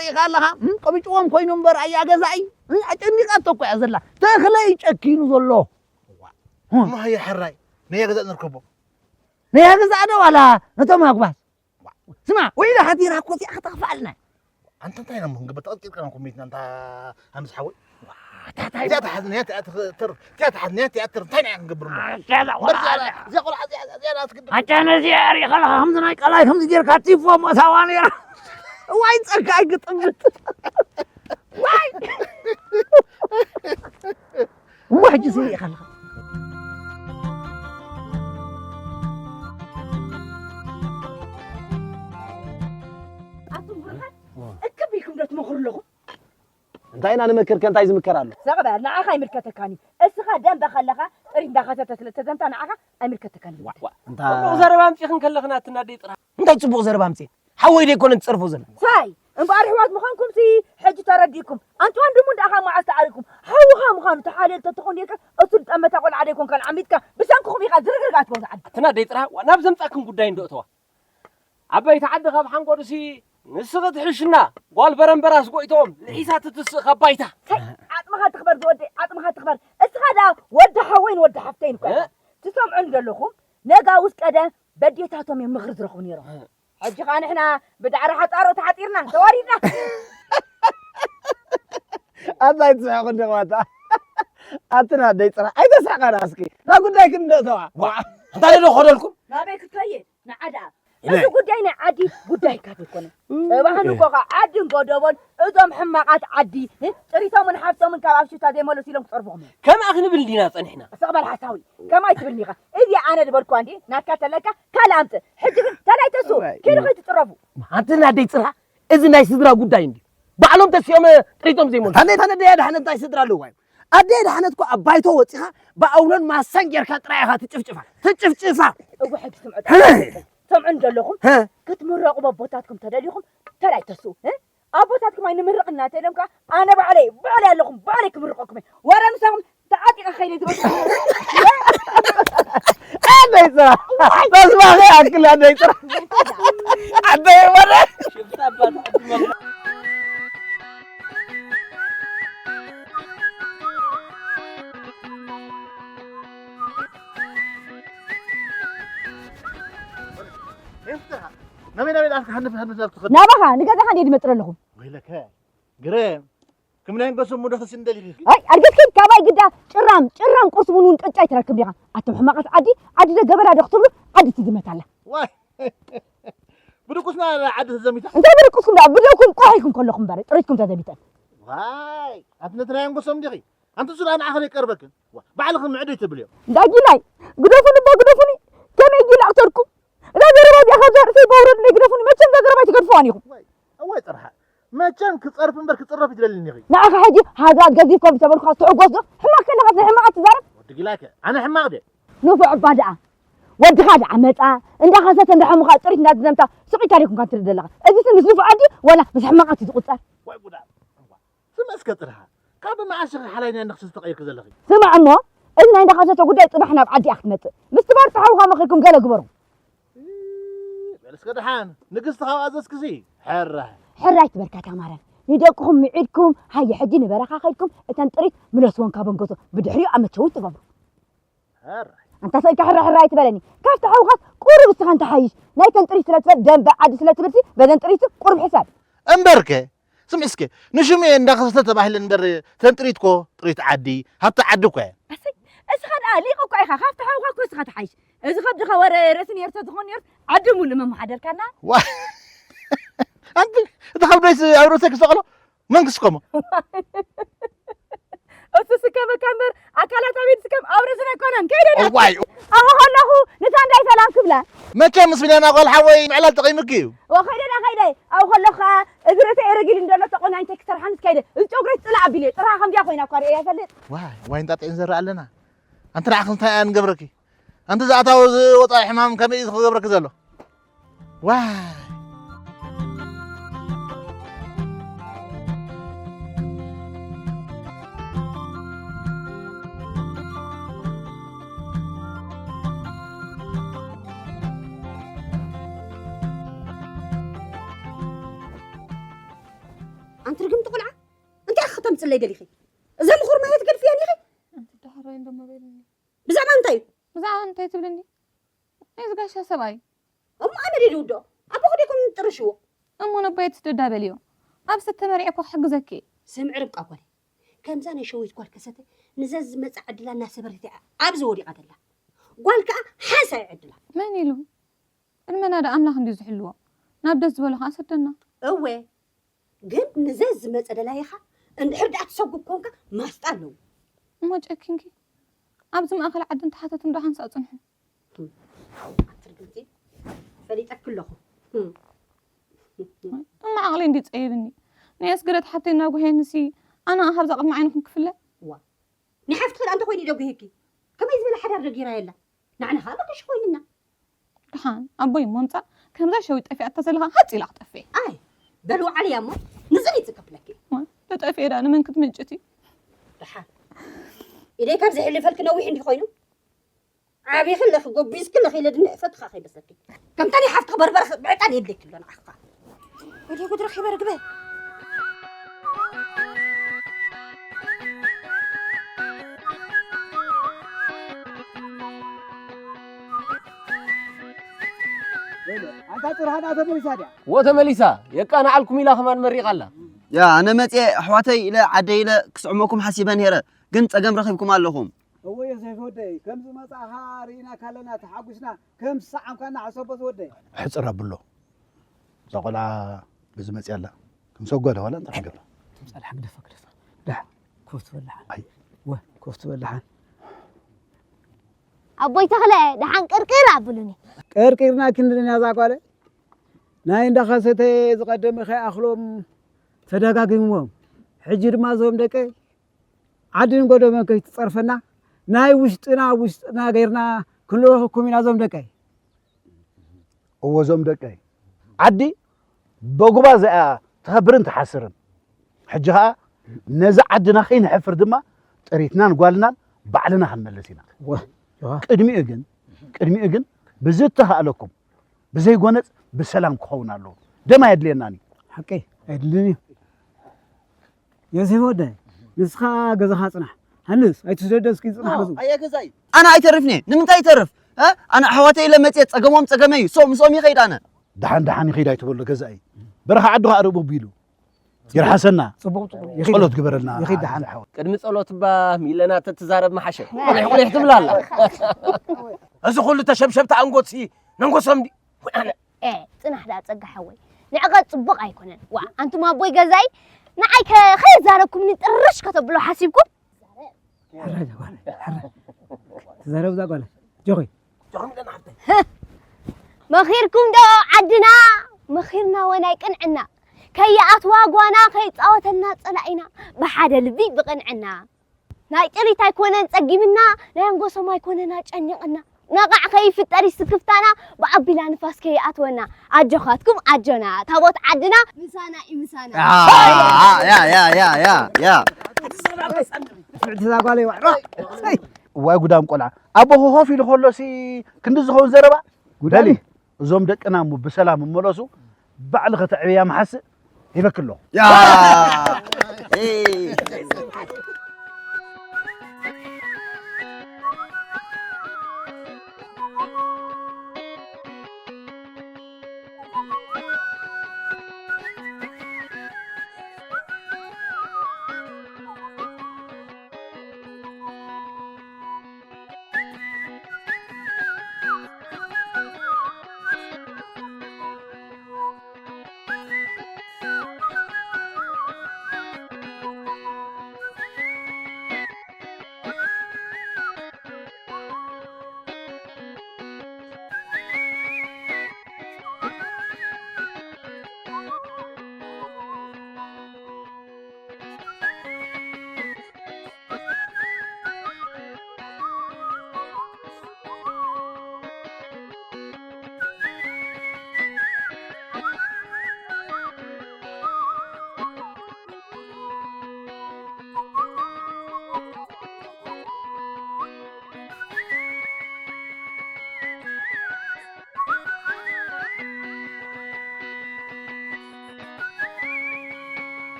ርኢኻ ኣለኻ? እም፣ ቀቢጭዎም ኮይኑ እምበር፣ ኣያ ገዛኢ። እም፣ ኣጨኒቓቶ እኮ እያ ዘላ። ተኽለይ ጨኪኑ ዘሎ። እዋ። እም። እሞ ሃየ ሕራይ፣ ነያ ገዛእ ንርከቦ። ነያ ገዛእ ዶ ዋላ ነቶም ኣጉባዝ? ስማ፣ ውዒላ ሓዲራ እኮ እዚኣ ከተኽፍኣልና። ኣንታ እንታይ ኢና እሞ ክንገብር? ተቐጥቂጥካና እኮ ሞይትና፣ ኣንታ ሃንስ ሓወይ። ዋ፣ ታታይ። እዚኣ ተሓዝና እያ ትኣትር፣ እዚኣ ተሓዝና እያ ትኣትር፣ እንታይ ኢና ክንገብር እሞ? ኣንታ እዛ ቆልዓ በርዚኣ፣ እዚኣ። እዚኣ ቆልዓ እዚኣ፣ እዚኣ፣ እዚኣ ኣትግድም። ኣታ ነዚኣ ሪእኻ ኣለኻ፣ ከምዚ ናይ ቀላይ ከምዚ ጌርካ ቲፎ ሞሳዋ ነይራ። ዋይ፣ ጸርካ ኣይግጥምት። ዋይ። እሞ ሕጂ ስኢኻ ኣለኻ። ኣቱም ብሩኻት፣ እክብ ኢልኩም ዶ ትመኽሩ ኣለኹም? እንታይ ኢና ንመክር? ከ እንታይ ዝምከር ኣሎ? ዘቕበል፣ ንዓኻ ኣይምልከተካን እዩ። እስኻ ደንበ ከለኻ ጥሪት እንዳኸሰተ ስለ እተዘምታ ንዓኻ ኣይምልከተካን እዩ። ዋ፣ ዋ፣ እንታ ጽቡቕ ዘረባ ኣምጺኽን ከለኽን ኣትናደይ ጥራሕ። እንታይ ጽቡቕ ዘረባ ኣምጺኤ? ሓወይ ደይኮነ ትጸርፎ ዘላ? ሳይ፣ እምበኣር ኣሕዋት ምዃንኩምሲ ሕጂ ተረዲእኩም። ኣንጭዋን ድሙን ደኣ ካብ መዓስ ተዓሪቕኩም? ሓውኻ ምዃኑ ተሓልየል ተትኾን ጌርካ፣ እሱ ዝጠመታ ቆልዓ ደይኮንካን ዓሚትካ፣ ብሰንክኹም ኢኻ ዝርግርግ ኣትበሉ ዓዲ። ኣትናደይ ጥራሕ፣ ዋ፣ ናብ ዘምጻክን ጉዳይ እንዶ እተዋ። ዓበይቲ ዓዲ ካብ ሓንጎዱሲ ንስኺ ትሕሽና። ጓል በረምበራስ ጎይቶም ንሒሳ ትትስእ ካብ ባይታ። ታይ፣ ዓጽምኻ ትኽበር ዝወደይ፣ ዓጽምኻ ትኽበር። እስኻ ደኣ ወዲ ሓወይን ወዲ ሓፍተይን እኮ ኢኻ። ትሰምዑኒ ዘለኹም፣ ነጋውስ ቀደም በዴታቶም እዮም ምኽሪ ዝረኽቡ ነይሮም። ሕጂ ኸኣ ንሕና ብዳዕሮ ሓጻሮ ተሓጺርና፣ ተዋሪድና። ኣታ ኣይትስሕቑ እንዲኹም ኣታ። ኣትና ኣደይ ጽራሕ ኣይተስሕቐና እስኪ። ናብ ጉዳይ ክንደእተዋ። ዋ፣ እንታይ ደሎ ኸደልኩም? ናበይ ክትከይድ? ንዓ ደኣ። እዚ ጉዳይ ናይ ዓዲ ጉዳይ ካብ ኣይኮነ። ጽባሕ ንጎኻ ዓድን ጎደቦን እዞም ሕማቓት ዓዲ፣ እ፣ ጥሪቶምን ሓፍቶምን ካብ ኣብ ሽታ ዘይመለሱ ኢሎም ክጸርፉኹም እዮም። ከምኣ ክንብል ዲና ጸኒሕና? ስቕ በል ሓሳዊ። ከምኣ ኣይትብልኒ ኢኻ። እዚ ኣነ ዝበልኩዋ እንዲ ናትካ ተለካ ካልእ ኣምጽእ። ሕጂ ግን ተላይ ተሱ፣ እዋይ። ኪዱ ከይትጽረፉ። ኣንተ ናደይ ጽራ፣ እዚ ናይ ስድራ ጉዳይ እንዲ። ባዕሎም ተሲኦም ጥሪቶም ዘይመልሱ። ታነይ ታነ ደያ ድሓነት እንታይ ስድራ ኣለዋ እዩ? ኣደይ ድሓነት እኮ ኣብ ባይቶ ወጺኻ ብኣውሎን ማሳን ጌርካ ጥራይ ኢኻ ትጭፍጭፋ። ትጭፍጭፋ። እወ ሕጂ ስምዑ። ሰምዑ ዘለኹም ሀ? ክትምረቑ ኣቦታትኩም ተደሊኹም ተላይ ተስኡ። እ? ኣቦታትኩም ኣይንምርቕ እናተኢሎም ከኣ ኣነ ባዕለይ፣ ባዕለይ ኣለኹም፣ ባዕለይ ክምርቐኩም እየ። ወረ ምሳኹም ተዓጢቐ ኸይደ ዝበልኩ። ኣደይ ጽራ። ተስፋኺ ኣክል ኣደይ ጽራ። ኣደይ ወረ። ናበይ ናበይ ደኣ ሃንፍ ሃንፍ ናብ ትኸድ? ናባኻ ንገዛኻ እንድየ ዝመጽእ ኣለኹ። ወይለከ ግረ ክምናይን ገሶም ሙዶ ተስንደል ይልክ። ኣይ ኣርገት ከይድ ካባይ ግዳ ጭራም ጭራም ቁርሲ ቡን እውን ቅጫ ኣይትረክብ ዲኻ? ኣቱም ሕማቓት ዓዲ ዓዲ ዶ ገበላ ዶ ክትብሉ ዓዲ ትዝመት ኣላ። ዋይ ብድቁስና ዓዲ ተዘሚታ። እንታይ ብድቁስኩም ደኣ ብደኩም ቆሕ ኢልኩም ከለኹም እምበር ጥሪትኩም ተዘሚተን። ዋይ ኣቲ ነቲ ናይ ኣንጎሶም ዲኺ? ኣንቲ ሱዳ ንዓኺ ዘይቀርበክን። ዋ፣ ባዕልኺ ምዕዶ ይተብልዮ። እንዳ ጊላይ ግደፉኒ እባ ግደፉኒ። ከመይ ጊላ ኣቕተልኩም? እዛ ዘረባ እዚኣ ካብዛ ርእሰይ በውረድለይ ግደፉኒ። መቸም እዛ ዘረባ ኣይትገድፍዋን ኢኹም። ዋይ፣ እዋይ ጥርሓ። መቸም ክጸርፍ እምበር ክጽረፍ ይደልኒ ኢኺ። ንዓኻ ሕጂ ሃዛ ገዚፍካ ዝተበልኩኻ ትሕጎስ ዶ? ሕማቕ ከለኻ ስለ ሕማቓት ትዛረብ? ወዲ ጊላከ፣ ኣነ ሕማቕ ድየ? ንፉዕ እባ ደኣ። ወድኻ ደኣ መጻ፣ እንዳኸሰተ እንዳሐሙኻ ጥሪት እንዳተዘምታ ስቕ ኢልካ ዲኹም ካን ትርኢ ዘለኻ? እዚ ስም ምስ ንፉዕ ኣድዩ ዋላ ምስ ሕማቓት እዩ ዝቑጸር? ዋይ ጉዳ። ስምዒ እስከ ጥርሓ፣ ካብ መዓስ ኢኺ ሓላይና ንኽሲ ዝተቐይርኪ ዘለኺ? ስማዕ እሞ፣ እዚ ናይ እንዳኸሰተ ጉዳይ ጽባሕ ናብ ዓዲ እያ ክትመጽእ። ምስቲ ባርጻ ሓውኻ መኺርኩም ገለ ግበሩ። እ፣ በል እስከ ደሓን፣ ንግስቲ ካብ ኣዘዝክሲ፣ ሕራይ። ሕራይ ትበልካ ታማረ። ንደቅኹም ምዒድኩም፣ ሃየ ሕጂ ንበረኻ ከይድኩም፣ እተን ጥሪት ምለስወን ካብ ኣንገቱ፣ ብድሕሪኡ ኣመቸዊ ትገብሩ። ሕራይ። ኣንታ ሰኢልካ ሕራይ ሕራይ ኣይትበለኒ። ካብቲ ሓውኻስ ቁሩብ እስኻ እንተሓይሽ። ናይተን ጥሪት ስለ ትበል፣ ደንበ ዓዲ ስለ ትብልሲ፣ በዘን ጥሪት ቁሩብ ሕሰብ። እምበርከ፣ ስምዒ እስከ፣ ንሽሙ እየ እንዳኸሰተ ተባሂለ እምበር፣ ተን ጥሪት እኮ፣ ጥሪት ዓዲ፣ ሃብቲ ዓዲ እኮ እየ። ኣሰይ፣ እስኻ ደኣ ሊቕ እኮ ኢኻ፣ ካብቲ ሓውኻ እኮ እስኻ ትሓይሽ። እዚ ከብድኻ ወረ ርእሲ ነይሩ ተዝኾን ነይሩ፣ ዓዲ ሙሉእ መመሓደርካና። ዋ፣ ኣንቲ፣ እቲ ከብደይስ ኣብ ርእሰይ ክሰቕሎ፣ መን ክስከሞ? እሱ ስከመካ እምበር፣ ኣካላት ኣቤት ስከም ኣብ ርእስና ኣይኮነን። ከይደ ደኣ። እዋይ። ኣብኡ ከለኹ፣ ንሳንዳይ ሰላም ክብላ። መቸም ምስ ሚልያና ጓል ሓወይ ምዕላል ተቐይምኪ እዩ። ወ፣ ከይደ ደኣ፣ ከይደ። ኣብኡ ከለኹ ኸኣ፣ እዚ ርእሰይ ረጊድ እንደሎ ተቆናኝተ ክሰርሓንስ ከይደ። እዚ ጨጉረይ ጽላእ ኣቢለ፣ ጥርሓ ከምዚኣ ኮይና እኳ ርእየ ኣይፈልጥ። ዋይ፣ ዋይ እንጣጢዕን ዘርኢ ኣለና። ኣንቲ ንዓኽስ እንታይ እያ ንገብረኪ? ኣንቲ ዝኣታዎ ዝወጻኢ ሕማም ከመይ እዩ ክገብረኪ ዘሎ? ዋይ። ኣንቲ ርግምቲ ቆልዓ፣ እንታይ ኢኺ ከተምጽለይ ደሊኺ? እዛ ምኹር ማይ ትገድፍያ ዲኺ? ኣንቲ ዳሕራይ እንደሞ በልኒ። ብዛዕባ እንታይ እዩ? ብዛዕባ እንታይ ትብልኒ? ናይዚ ጋሻ ሰብኣይ። እሞ ኣነ ድየ ዝውድኦ? ኣቦኺ ዶ ይኮን ጥርሽዎ? እሞ ነቦይ ትስደዳ በልዮ። ኣብ ሰተ መሪዐ እኮ ክሕግዘኪ እየ። ስምዒ ርብቃ ጓለይ፣ ከምዛ ናይ ሸዊት ጓል ከሰተ ንዘዝመጽእ ዕድላ እናሰበረት እያ ኣብዚ ወዲቓ ዘላ። ጓል ከኣ ሓንሳእ እዩ ዕድላ። መን ኢሉ? ዕድመና ዶ ኣምላኽ እንድዩ ዝሕልዎ። ናብ ደስ ዝበሎ ከኣ ሰደና። እወ፣ ግን ንዘዝመጸ ደላይኻ እንድሕር ደኣ ትሰጉግ ኮንካ ማስጣ ኣለዎ። እሞ ጨኪንኪ ኣብዚ ማእከል ዓዲ እንተሓተትም ዶ ሓንሳእ ጽንሑ? ኣንቲ ርግምቲ፣ ፈሊጠኪ ኣለኹ። እሞ ዓቕለይ እንድዩ ጸይብኒ። ናይ ኣስገደት ሓፍተይ እናጉህየንሲ ኣነ ኣብዛ ቅድሚ ዓይንኹም ክፍለ? ዋ፣ ናይ ሓፍትኺ ደኣ እንተኾይኑ እዩ ደጉህየኪ። ከመይ ዝበለ ሓዳር ዶ ጌራ የላ? ንዓና ኸኣ መገሺ ኮይኑና። ደሓን ኣቦይ እሞ ምጻእ፣ ከምዛ ሸዊት ጠፊኣታ ዘለኻ ሃጽ ኢላ ክትጠፍእ። ኣይ፣ በል ወዓልያ እሞ ንጽኒት ዝከፍለኪ። እሞ ተጠፍኤ ደኣ ንመን ክትምንጭቲ? ደሓን ኢደይ ካብ ዝሕልፈልኪ ነዊሕ እንዲ ኮይኑ። ዓቢኺ ኣለኺ፣ ጎቢዝኪ ኣለኺ ኢለ ድንዕፈትኻ ከይመስለኪ። ከምተን ሓፍትኺ በርበረ ብዕጣን የድልየኪ ኣሎ ንዓኻ። ወዲ ጉድ ረኺበ ርግበ። ኣንታ ጽርሃ ዳ ተመሊሳ ድያ? ወተመሊሳ፣ የቃንዓልኩም ኢላ ከማን መሪቓ ኣላ። ያ፣ ኣነ መጽየ ኣሕዋተይ ኢለ ዓደይ ኢለ ክስዕመኩም ሓሲበ ነይረ፣ ግን ጸገም ረኺብኩም ኣለኹም። እወ ዮሴፍ ወደይ፣ ከም ዝመጻኻ ርኢናካ ኣለና፣ ተሓጒስና፣ ከም ዝሰዓምካና ሕሰቦ ዝወደይ። ሕጽር ኣብሎ። እዛ ቆልዓ በዚ መጽያ ኣላ። ከም ሰጎዳ ዋላ እንታይ ሓገባ? ትምጻል ሓግደፋ ግደፋ። ዳሕ፣ ኮፍ ትበል ደሓን። ኣይ። ወ፣ ኮፍ ትበል ደሓን። ኣቦይ ተኽለ፣ ደሓን ቅርቅር ኣብሉኒ። ቀርቂርና ክንድና እዛ ጓለ። ናይ እንዳኸሰተ ዝቐደመ ከይኣኽሎም ተደጋጊምዎም። ሕጂ ድማ እዞም ደቀይ ዓዲ ንጎደቦን ከይትጸርፈና፣ ናይ ውሽጥና ውሽጥና ጌርና ክንልእኸኩም ኢና እዞም ደቀይ። እዎ እዞም ደቀይ። ዓዲ በጉባ እዚኣ ትኸብርን ትሓስርን። ሕጂ ኸኣ ነዚ ዓድና ከይንሕፍር ድማ ጥሪትናን ጓልናን ባዕልና ክንመልስ ኢና። ወ-፣ ዋ። ቅድሚኡ ግን፣ ቅድሚኡ ግን ብዝተኻእለኩም ብዘይ ጎነጽ ብሰላም ክኸውን ኣለዎ። ደም ኣየድልየናን እዩ። ሓቀይ ኣየድልን እዩ። ዮሴፍ ወደይ፣ ንስኻ ገዛኻ ጽናሕ። ሃንስ፣ ኣይትስደዶ እስኪ ጽናሕ ገዝኡ። ኣየ ገዛይ። ኣነ ኣይተርፍኒ። ንምንታይ ይተርፍ? እ? ኣነ ኣሕዋተይ ኢለ መጽየ ጸገሞም ጸገመይ እዩ። ሶም፣ ሶም ይኸይድ ኣነ። ደሓን፣ ደሓን ይኸይድ ኣይትበሎ ገዛኢ። በረኻ ዓዱ ኸኣ ርቡብ ኢሉ። ይርሓሰና። ጽቡቕ፣ ጽቡቕ። ይኸይድ። ጸሎት ግበረልና። ይኸይድ ደሓን። ሓወይ። ቅድሚ ጸሎት እባ ሚለና ተትዛረብ ምሓሸ። ቁሊሕ፣ ቁሊሕ ትብል ኣላ። እዚ ኩሉ ተሸብሸብቲ ኣንጎትሲ ነንጎሶም ድዩ? ወይ ኣነ? ኤ፣ ጽናሕ ደኣ ጸጋ ሓወይ። ንዕቐት ጽቡቕ ኣይኮነን። ዋ፣ ኣንቱም ኣቦይ ገዛይ ንዓይ ከ-፣ ከየዛረብኩምኒ ጥርሽ ከተብሎ ሓሲብኩም? ሕራይ እዛ ጓል፣ ሕራይ። ትዛረብ እዛ ጓል። ጆኺ። ጆኺ ሚለና ሓብተይ። መኺርኩም ዶ ዓድና? መኺርና ወናይ ቅንዕና። ከይኣትዋ ጓና፣ ከይጻወተልና ጸላኢና። ብሓደ ልቢ ብቕንዕና። ናይ ጥሪት ኣይኮነን ጸጊምና፣ ናይ ኣንጎሶም ኣይኮነን ኣጨኒቕና። ነቓዕ ከይፍጠር እዩ ስክፍታና፣ ብኣቢላ ንፋስ ከይኣትወና። ኣጆኻትኩም ኣጆና፣ ታቦት ዓድና ምሳና እዩ ምሳና። ያ፣ ያ፣ ያ፣ ያ፣ ያ፣ ያ። ስምዕቲ እዛ ጓለይ ዋዕሮ። እዋይ ጉዳም ቆልዓ። ኣቦኹ ኮፍ ኢሉ ከሎሲ ክንዲ ዝኸውን ዘረባ? ጉዳይ። በሊ፣ እዞም ደቅና እሞ ብሰላም እመለሱ፣ ባዕልኺ ተዕብያ መሓስእ ሂበኪ ኣለኹ። ያ! ኤይ!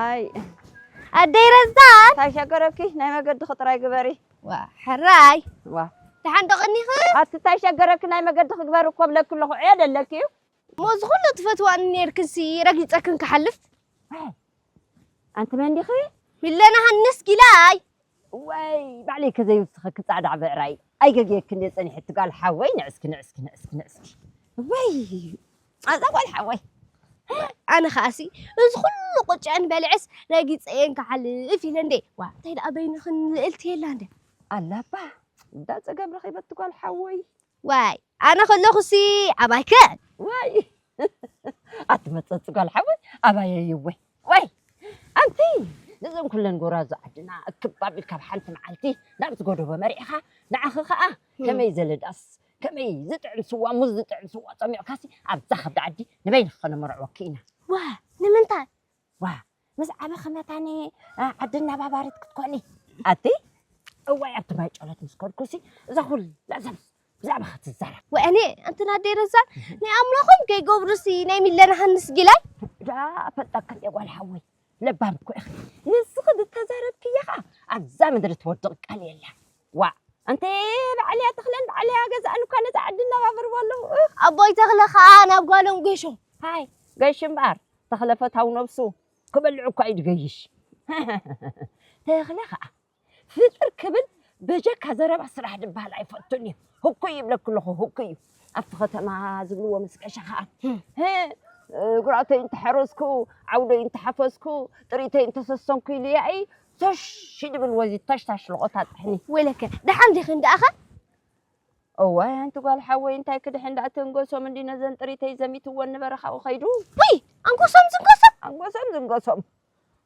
ኣይ ኣደይ ረዛን፣ እንታይ ሸገረኪ? ናይ መገድኺ ጥራይ ግበሪ። ዋ፣ ሕራይ። ዋ። ደሓን ዶ ቀኒኺ? ኣቲ እንታይ ሸገረኪ? ናይ መገድኺ ግበሪ እኮ ብለኪ ኣለኹ። ዕዮ ደለኪ እዩ። እሞ እዚ ኩሉ ትፈትዋኒ ኔርክንሲ ረጊጸክን ክሓልፍ? ኣይ፣ ኣንቲ መን ዲኺ? ሚለና ሃንስ ጊላይ። ወይ፣ ባዕለይ ከዘይውስኸኪ ጻዕዳ ብዕራይ። ኣይገግየክን እየ ጸኒሐ፣ እቲ ጓል ሓወይ። ንዕስኪ፣ ንዕስኪ፣ ንዕስኪ፣ ንዕስኪ። ወይ፣ ኣዛ ጓል ሓወይ። ኣነ ኸኣሲ፣ እዚ ኩሉ ቁጭዐን በልዐስ ረጊፀየን ክሓልፍ ኢለ እንዴ። ዋ፣ እንታይ ደኣ በይንኽን ልእልቲ የላ እንዴ? ኣላባ፣ እንዳ ጸገም ረኺበቲ ጓል ሓወይ። ዋይ፣ ኣነ ከለኹሲ ኣባይከ? ዋይ፣ ኣቲ መጸጽ ጓል ሓወይ፣ ኣባየይ እወ። ዋይ፣ ኣንቲ፣ ነዘን ኩለን ጎራዙ ዓድና እክብ ኣቢልካ ኣብ ሓንቲ መዓልቲ ናብ ዝጎደቦ መሪዕኻ፣ ንዓኺ ኸኣ ከመይ ዘለዳስ፣ ከመይ ዝጥዕም ስዋ፣ ሙዝ ዝጥዕም ስዋ ጸሚቕካሲ ኣብዛ ከብዲ ዓዲ ንበይንኺ ከነመርዕወኪ ኢና። ዋ፣ ንምንታይ? ዋ፣ ምስ ዓበኺ መታኒ፣ ኣ፣ ዓዲ ኣነባባሪት ክትኮኒ። ኣቲ፣ እዋይ፣ ኣብቲ ማይ ጨሎት ምስ ከድኩሲ፣ እዛ ኩላ ሰብ ብዛዕባኺ ትዛረብ። ወእኔ፣ ኣንትን ኣደይ ረዛን፣ ናይ ኣምላኾም ከይገብሩሲ፣ ናይ ሚለና ሃንስ ጊላይ? ዳ፣ ፈልጠካ እየ ጓል ሓወይ፣ ለባም እኮ ኢኺ። ንስኺ ዝተዛረብክያ ኸኣ፣ ኣብዛ ምድሪ ትወድቕ ቃል የላን። ዋ፣ ኣንተ ባዕለያ ተኽለን ባዕለያ ገዛእን እኳ ነዛ ዓዲ እናባበርዎ ኣለዉ። እኽ። ኣቦይ ተኽለ ኸኣ ናብ ጓሎም ገሾም። ሃይ፣ ገሽ እምበኣር፣ ተኽለ ፈታው ነብሱ ክበልዕ እኳ እዩ ዝገይሽ። ተኽለ ኸኣ ፍጥር ክብል በጀካ ዘረባ ስራሕ ዝበሃል ኣይፈቱን እዩ። ህኩይ ይብለኪ ኣለኹ፣ ህኩይ እዩ። ኣብቲ ከተማ ዝብልዎ ምስ ገሸ ኸኣ፣ ህም። ህ፣ ግራተይ እንተሐረስኩ፣ ዓውደይ እንተሓፈስኩ፣ ጥሪተይ እንተሰሰንኩ ኢሉ ያኢ፣ ተሽ ድብል ወዚ ተሽታሽ ልቖታ ጥሕኒ። ወይለከ፣ ደሓን ዲኺ እንዳኣኸ? እዋይ፣ ኣንቲ ጓል ሓወይ፣ እንታይ ክድሕን ደኣ ተንገሶም እንዲ ነዘን ጥሪተይ ዘሚትወን ንበረኻኡ ኸይዱ። ውይ፣ ኣንጎሶም ዝንጎሶም? ኣንጎሶም ዝንጎሶም።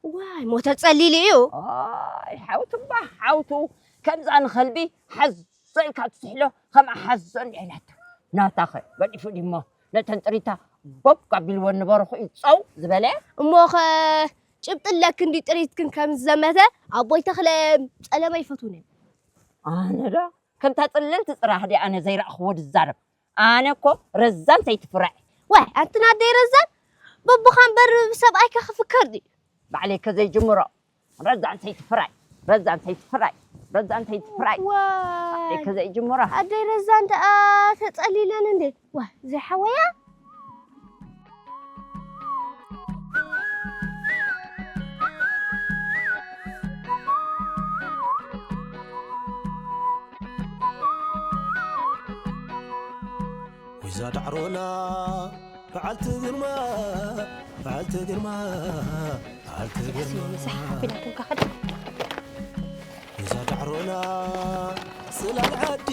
ዋይ፣ ሞተ ጸሊሉ እዩ። ኣይ፣ ሓውቱ እባ፣ ሓውቱ። ከምዛ ንኸልቢ ሓዞ ኢልካ ትስሕሎ፣ ከምኣ ሓዞ እንዲያ ኢላቶ። ናታኸ ገዲፉ ድሞ ነተን ጥሪታ ቦብ ኣቢልወን ንበረኹ እዩ ጸው ዝበለ? እሞኸ ጭብጢ ኣለኪ እንዲ ጥሪትክን ከም ዝዘመተ ኣቦይ ተኽለ ጸለመ ይፈትውኒ። ኣነ ዶ ከምታ ጽልልቲ ጽራህ ድየ ኣነ ዘይረኣኽዎ ዝዛረብ? ኣነ እኮ ረዛን ሰይቲ ፍራይ። ዋይ፣ ኣንቲ ናደይ ረዛን፣ በቦኻ እምበር ብሰብኣይካ ክፍከር ድዩ? ባዕለይ ከዘይጅምሮ። ረዛን ሰይቲ ፍራይ፣ ረዛን ሰይቲ ፍራይ፣ ረዛን ሰይቲ ፍራይ። ባዕለይ ዋይ፣ ከዘይጅምሮ። ኣደይ ረዛን ደኣ ተጸሊለን እንዴ? ዋይ፣ ዘይሓወያ? ወይዛ ዳዕሮና በዓልቲ ግርማ፣ በዓልቲ ግርማ፣ በዓልቲ ግርማ። ምሳሕ ኣቢላትካ ኸደ። ወይዛ ዳዕሮና ጽላል ዓዲ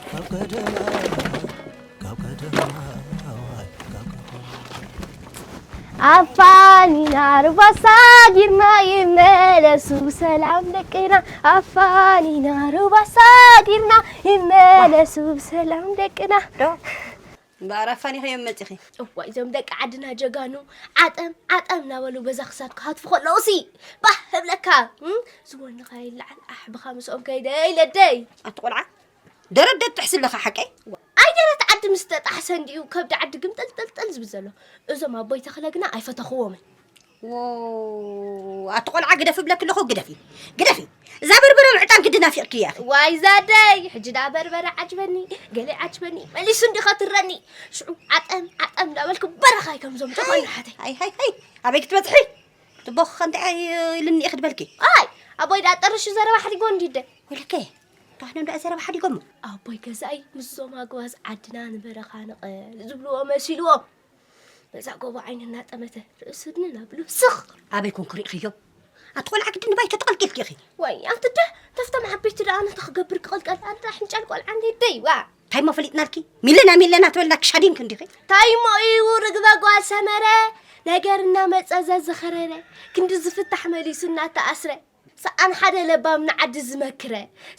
ካብ ቀደማ፣ ካብ ቀደማ፣ ካብ ቀደማ። ኣፋኒና ሩባ ሳጊርና ይመለሱ ብሰላም ደቅና። ኣፋኒና ሩባ ሳጊርና ይመለሱ ብሰላም ደቅና። ዶ? እምበኣር ኣፋኒኺ እዮም መጺኺ። እዋይ፣ እዞም ደቂ ዓድና ጀጋኑ ዓጠም ዓጠም እናበሉ በዛ ክሳድ ክሃትፉ ከለዉሲ ባህ እብለካ። እም? ዝወንኻ ይለዓል ኣሕብኻ ምስኦም ከይደ ኢለደይ። ኣቲ ቆልዓ፣ ደረት ዶ ትጥሕሲ ኣለኻ ሓቀይ? ኣይ፣ ደረት ዓዲ ምስ ተጣሕሰ እንዲዩ ከብዲ ዓዲ ግምጥልጥልጥል ዝብል ዘሎ። እዞም ኣቦይ ተኽለ ግና ኣይፈተኽዎምን። ዎ፣ ኣቲ ቆልዓ ግደፊ እብለኪ ኣለኹ፣ ግደፊ፣ ግደፊ። እዛ በርበረ ምዕጣን ግዲ ናፊቕኪ እያ። ዋይ ዛደይ፣ ሕጂ ደኣ በርበረ ዓጅበኒ፣ ገለ ዓጅበኒ፣ መሊሱ እንዲ ኸትረኒ። ሽዑ ዓጠም ዓጠም እንዳበልኩ በረኻይ ከምዞም ጀጋኑ ሓተይ። ሃይ፣ ሃይ፣ ሃይ፣ ኣበይ ክትበጽሒ? ትቦኽ ከ እንታይ ኢልኒ ኢኺ ትበልኪ? ኣይ፣ ኣቦይ ደኣ ጠርሹ ዘረባ ሓዲጎ እንዲደ። ወለከ፣ ተዋህዶ እንዳ ዘረባ ሓዲጎሞ። ኣቦይ ገዛኢ ምስዞም ኣግባዝ ዓድና ንበረኻ ንቐል ዝብልዎ መሲልዎም። በዛ ጎቦ ዓይኑ እናጠመተ ርእሱ ድንን ኣብሉ ስኽ። ኣበይ ኮንኩ ርኢኽዮ? ኣቲ ቆልዓ ግድን ባይ ተተቐልቂልኪ ኢኺ። ወይ፣ ኣንቲ ደ፣ ተፍቶም ዓበይቲ ደኣ ኣነ ተኽገብር ክቕልቀል፣ ኣነ ደኣ ሕንጫል ቆልዓ እንዴ ደይ፣ ዋ። እንታይ እሞ ፈሊጥናልኪ? ሚለና፣ ሚለና ትበልና ክሻዲንክ እንዲኺ። እንታይ እሞ እዩ ርግበ ጓል ሰመረ፣ ነገር እናመጸ ዘዝኸረረ፣ ክንዲ ዝፍታሕ መሊሱ እናተኣስረ። ሰኣን ሓደ ለባም ንዓዲ ዝመክረ፣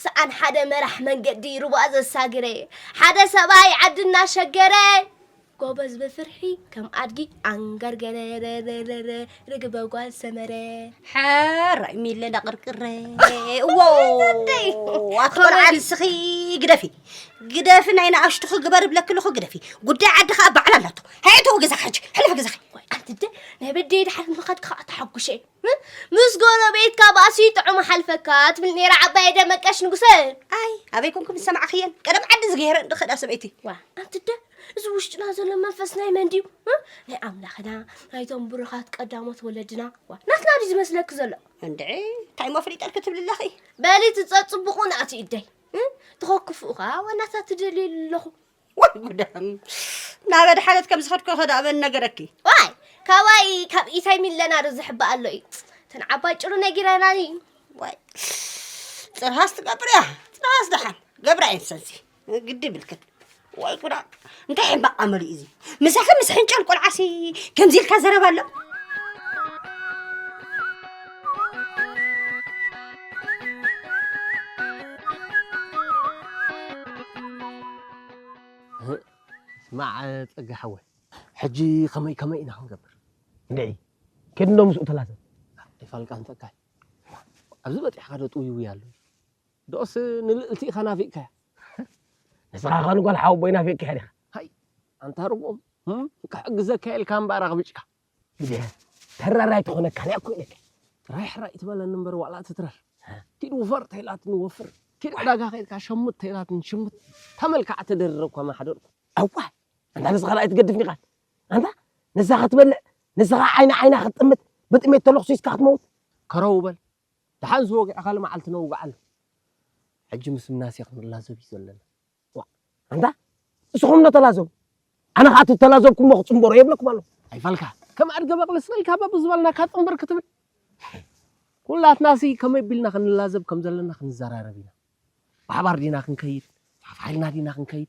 ሰኣን ሓደ መራሕ መንገዲ ሩባ ዘሳግረ፣ ሓደ ሰብኣይ ዓዲ እናሸገረ፣ ጎበዝ ብፍርሒ ከም ኣድጊ ኣንገርገረ፣ ርግበ ጓል ሰመረ። ሕራይ ሚለና ቅርቅረ። እዎ፣ ኣቲ ቆልዓ ንስኺ ግደፊ፣ ግደፊ፣ ናይ ንኣሽቱኺ ግበር እብለኪ ኣለኹ፣ ግደፊ። ጉዳይ ዓዲ ኸኣ ባዕላ ኣላቶ። ሃይ፣ እተው ገዛኺ ሕጂ፣ ሕለፊ ገዛኺ። ወይ፣ ኣንቲ ደ፣ ናይ በደይ ድሓር ምኻድኪ ኸኣ ተሓጉሸ። እ? ምስ ጎረቤትካ ባእሲ ጥዑም ሓልፈካ ትብል ነይራ ዓባይ ደመቀሽ ንጉሰ። ኣይ፣ ኣበይ ኮንኩም ዝሰማዕኽየን? ቀደም ዓዲ ዝገይረ እንዲ ኸዳ ሰበይቲ። ዋ፣ ኣንቲ ደ፣ እዚ ውሽጥና ዘሎ መንፈስ ናይ መን ድዩ? እ? ናይ ኣምላኽና፣ ናይቶም ብሩኻት ቀዳሞት ወለድና። ዋ፣ ናትና ድዩ ዝመስለኪ ዘሎ? እንድዒ፣ እንታይ እሞ ፈሊጠልኪ ትብሊ ኣለኺ? በሊ ትጸጽብቑ ናቲ እደይ። እ? ትኸክፉ ኸኣ ዋናታት ትደልዩ ኣለኹ። ወይ ጉዳም። ናብ ኣድሓነት ከም ዝኸድኩ ከ ደኣ መን ነገረኪ? ዋይ፣ ካባይ ካብ ኢሳይ ሚለና ዶ ዝሕባእ ኣሎ እዩ። እተን ዓባይ ጭሩ ነጊረናኒ። ዋይ፣ ጽርሃስ ትገብር እያ። ጽርሃስ ደሓን ገብራ እየን ሰዚ። ግዲ ብልክን። ወይ ጉዳ። እንታይ ሕማቕ ኣመሉ እዩ እዚ? ምሳኺ ምስ ሕንጨል ቆልዓሲ ከምዚ ኢልካ ዘረባ ኣሎ? ስማዕ ጸጋ ሓወይ፣ ሕጂ ከመይ ከመይ ኢና ክንገብር? እንድዒ፣ ኬድ እንዶ ምስኡ ተላዘብ። ኣይፋልካን ጸጋይ፣ ኣብዚ በጺሕካ ዶ ጥውይውይ ኣሎ? ዶስ ንልእልቲ ኢኻ ናፊቕካያ? ንስኻ ኸ ንጓል ሓወቦይ ናፊቕካያ ዲኻ? ሃይ ኣንታ ርጉም፣ እም፣ ክሕግዘካ ኢልካ እምበኣር ኣቕቢጭካ። ግዜ ተራራይ ትኾነካ ናይ እኮ ኢለካ። ጥራይ ሕራይ ትበለኒ እምበር ዋላ ትትረር። ኪድ ውፈር ተይላትኒ ወፍር። ኪድ ዕዳጋ ከይድካ ሸምት ተይላትኒ ሽምት። ተመልካዕ ተደርረብኳ ማሕደርኩ። ኣዋ ኣንታ ንስኻ ደኣ ኣይትገድፍኒ ቃል ኣንታ ንሳ ክትበልዕ ንስኻ ዓይኒ ዓይና ክትጥምት ብጥሜት ተለኽሲስካ ክትመውት። ከረው በል። ደሓን ዝወግዕካ ልመዓልቲ ነውግዓሉ። ሕጂ ምስ ምናሴ ክንላዘብ እዩ ዘለና። ኣንታ ንስኹም ዶ ተላዘቡ? ኣነ ከዓ እቲ ተላዘብኩሞ ክፅንበሮ የብለኩም ኣለኹ። ኣይፋልካ ከም ኣድገ በቕሊ ስቕ ኢልካ በብ ዝበልናካ ጥንብር ክትብል። ኩላትናሲ ከመይ ቢልና ክንላዘብ ከም ዘለና ክንዘራረብ ኢና። ብሓባር ዲና ክንከይድ? ተኻፋሒልና ዲና ክንከይድ?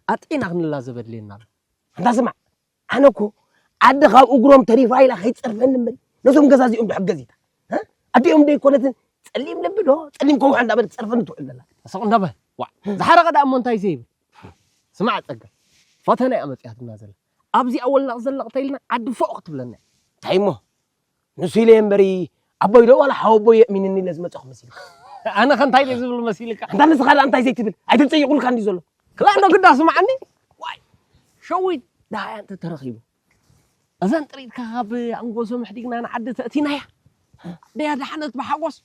ኣጥዒና ክንላዘብ ኣድልየና ኣሎ። ኣንታ ስማዕ፣ ኣነ እኮ ዓዲ ካብ እግሮም ተሪፋ ኢላ ከይትፀርፈኒ እምበል ነዞም ገዛ እዚኦም ዶ ሕገዚታ? ኣዲኦም ዶ ይኮነትን ፀሊም ልቢ ዶ ፀሊም ከውሒ እንዳበለት ትፀርፈኒ ትውዕል ዘላ። ስቕ እንዳበል። ዋዕ ዝሓረቐ ደኣ እሞ እንታይ ዘይብል? ስማዕ ጸጋ፣ ፈተና እያ መጺኣትና ዘላ። ኣብዚኣ ወላቕ ዘለቕ ተኢልና ዓዲ ፎቕ ክትብለና እያ። እንታይ እሞ ንሱ ኢለ እየ እምበሪ ኣቦይ ዶ ዋላ ሓወቦይ የእሚንኒ ኢለ ዝመፀኹ መሲልካ? ኣነ ከ እንታይ ኢለ ዝብል መሲልካ? ኣንታ ንስኻ ደኣ እንታይ ዘይትብል? ኣይተፀይቑልካ እንዲ ዘሎ። ክላእ እንዶ ግዳ ስምዓኒ። ዋይ ሸዊት ደሃያ እንተ ተረኺቡ እዘን ጥሪትካ ካብ ኣንጎሶ ምሕዲግና ንዓዲ ተእቲናያ ደያ ደሓነት ብሓጎስ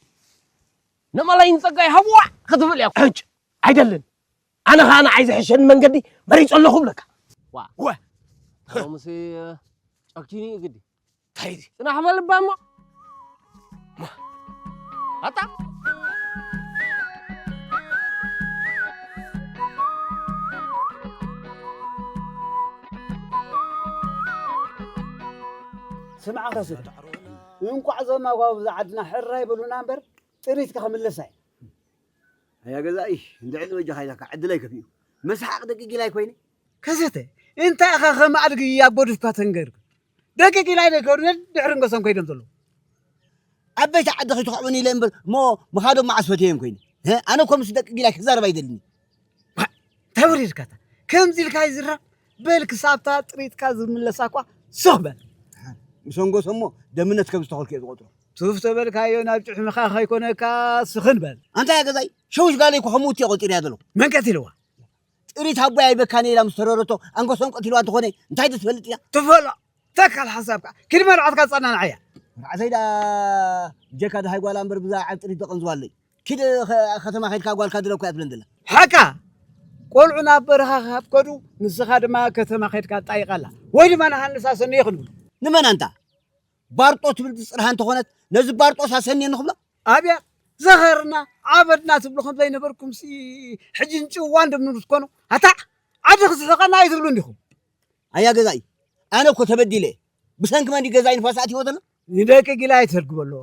ነመላይ ንጸጋ ይሃብዋ ክትብል እያ። ሕጭ ኣይደልን። ኣነ ኸዓ ንዓይ ዝሕሸኒ መንገዲ መሪጸ ኣለኹ እብለካ። ዋ ወ ሎምሲ ጨኪኑ እዩ ግዲ። እንታይ እዚ? ጽናሕ በል እባ እሞ። ኣታ ስምዓ ከስብ እንቋዕ እዞም ኣጓብዛ ዓድና ሕራይ በሉና እምበር ጥሪትካ ክምለሳ እየ። ኣያ ገዛኢ እንድዕሊ በጃኻ ኢላካ ዕድለይ ከፊኡ መስሓቕ ደቂ ጊላይ ኮይነ። ከሰተ እንታይ ኢኻ ከም ኣድጊ ኣጎድፍካ ተንገርግ ደቂ ጊላይ ደገሩ ድሕሪ ንገሶም ከይዶም ዘለዉ ዓበይቲ ዓዲ ከይትኽዕቡን ኢለ እምበር እሞ ምኻዶም መዓስ ፈትየዮም ኮይነ። ኣነ እኮ ምስ ደቂ ጊላይ ክዛረብ ኣይደልኒ። እንታይ ወሪድካታ ከምዚ ኢልካ ይዝረብ በል ክሳብታ ጥሪትካ ዝምለሳ እኳ ስኽ በል። ምስ ኣንጎሶ እሞ ደምነት ከም ዝተኸልኩ እየ ዝቆጥሮ። ቱፍ ተበልካዮ ናብ ጭሕምኻ ከይኮነካ ስኽን በል። ኣንታ ያ ገዛይ ሸውሽ ጋለይ እኮ ከምኡ እትየ ቆፂርያ ዘሎ። መን ቀቲልዋ? ጥሪት ኣቦይ ኣይበካን ኢላ ምስ ተረረቶ ኣንጎሶም ቀቲልዋ እንተኾነ እንታይ ዶ ትፈልጥ እያ? ትፈሎ ተካል ሓሳብካ ኪድ መርዓትካ ጸናንዓያ። መርዓተይ ዳ ብጀካ ድሃይ ጓላ እምበር ብዛ ዓብ ጥሪት ደቐን ዝዋለይ። ኪድ ኸ- ከተማ ከድካ ጓልካ ድለኩ እያ ትብለን ዘላ። ሓቃ ቆልዑ ናብ በረኻ ካብ ከዱ ንስኻ ድማ ከተማ ከድካ ጣይቃላ ወይ ድማ ንሃንሳ ሰኒ ይኽንብሉ። ንመን ኣንታ ባርጦ ትብል ትጽርሃ እንተኾነት ነዚ ባርጦስ ኣሰንየ ንኽብሎ ኣብያ ዘኸርና ዓበድና ትብሉ ከም ዘይነበርኩም ሲ ሕጂ እንጭዋን ደምንብስ ኮኑ ኣታ ዓዲ ክስሕቐና እዩ ትብሉ እንዲኹም ኣያ ገዛኢ ኣነ እኮ ተበዲለ ብሰንኪ መን ገዛኢ ንፋስ ኣትይዎ ዘሎ ንደቂ ጊላ ኣይትሰድግበሎ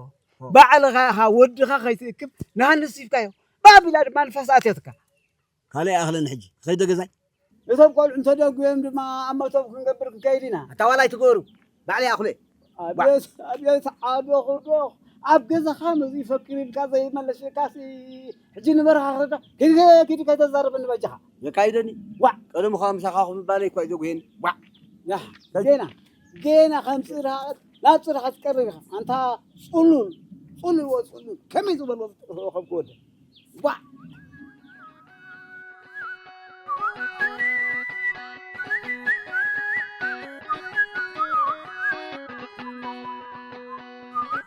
ባዕልኻ ኢኻ ወድኻ ከይትእክብ ንሃንስ ሂብካዮ ባቢላ ድማ ንፋስ ኣትያትካ ካልእ ኣይኣኽለኒ ሕጂ ኸይደ ገዛይ እቶም ቆልዑ እንተደጉዮም ድማ ኣብ መእተዊ ክንገብር ክንከይድ ኢና ኣታ ዋላ ኣይትገሩ ባዕለይ ኣኹለ ኣቤት ኣቤት ዓዶ ክርዶ ኣብ ገዛኻ መዚ ፈክር ኢልካ ዘይመለስካሲ ሕጂ ንበረኻ ክረዳ ኪድ ኪድ ከይተዛረበኒ በጃኻ የካይደኒ ዋዕ ቀደም ኸ ምሳኻ ክምባለይ እኳ እዩ ዘጉሄኒ ዋዕ ያ ጌና ጌና ከም ጽርሃት ናብ ጽርሃት ቀርብ ኢኻ ኣንታ ጽሉል ጽሉል ወጽሉል ከመይ ዝበሎ ከም ክወደ ዋዕ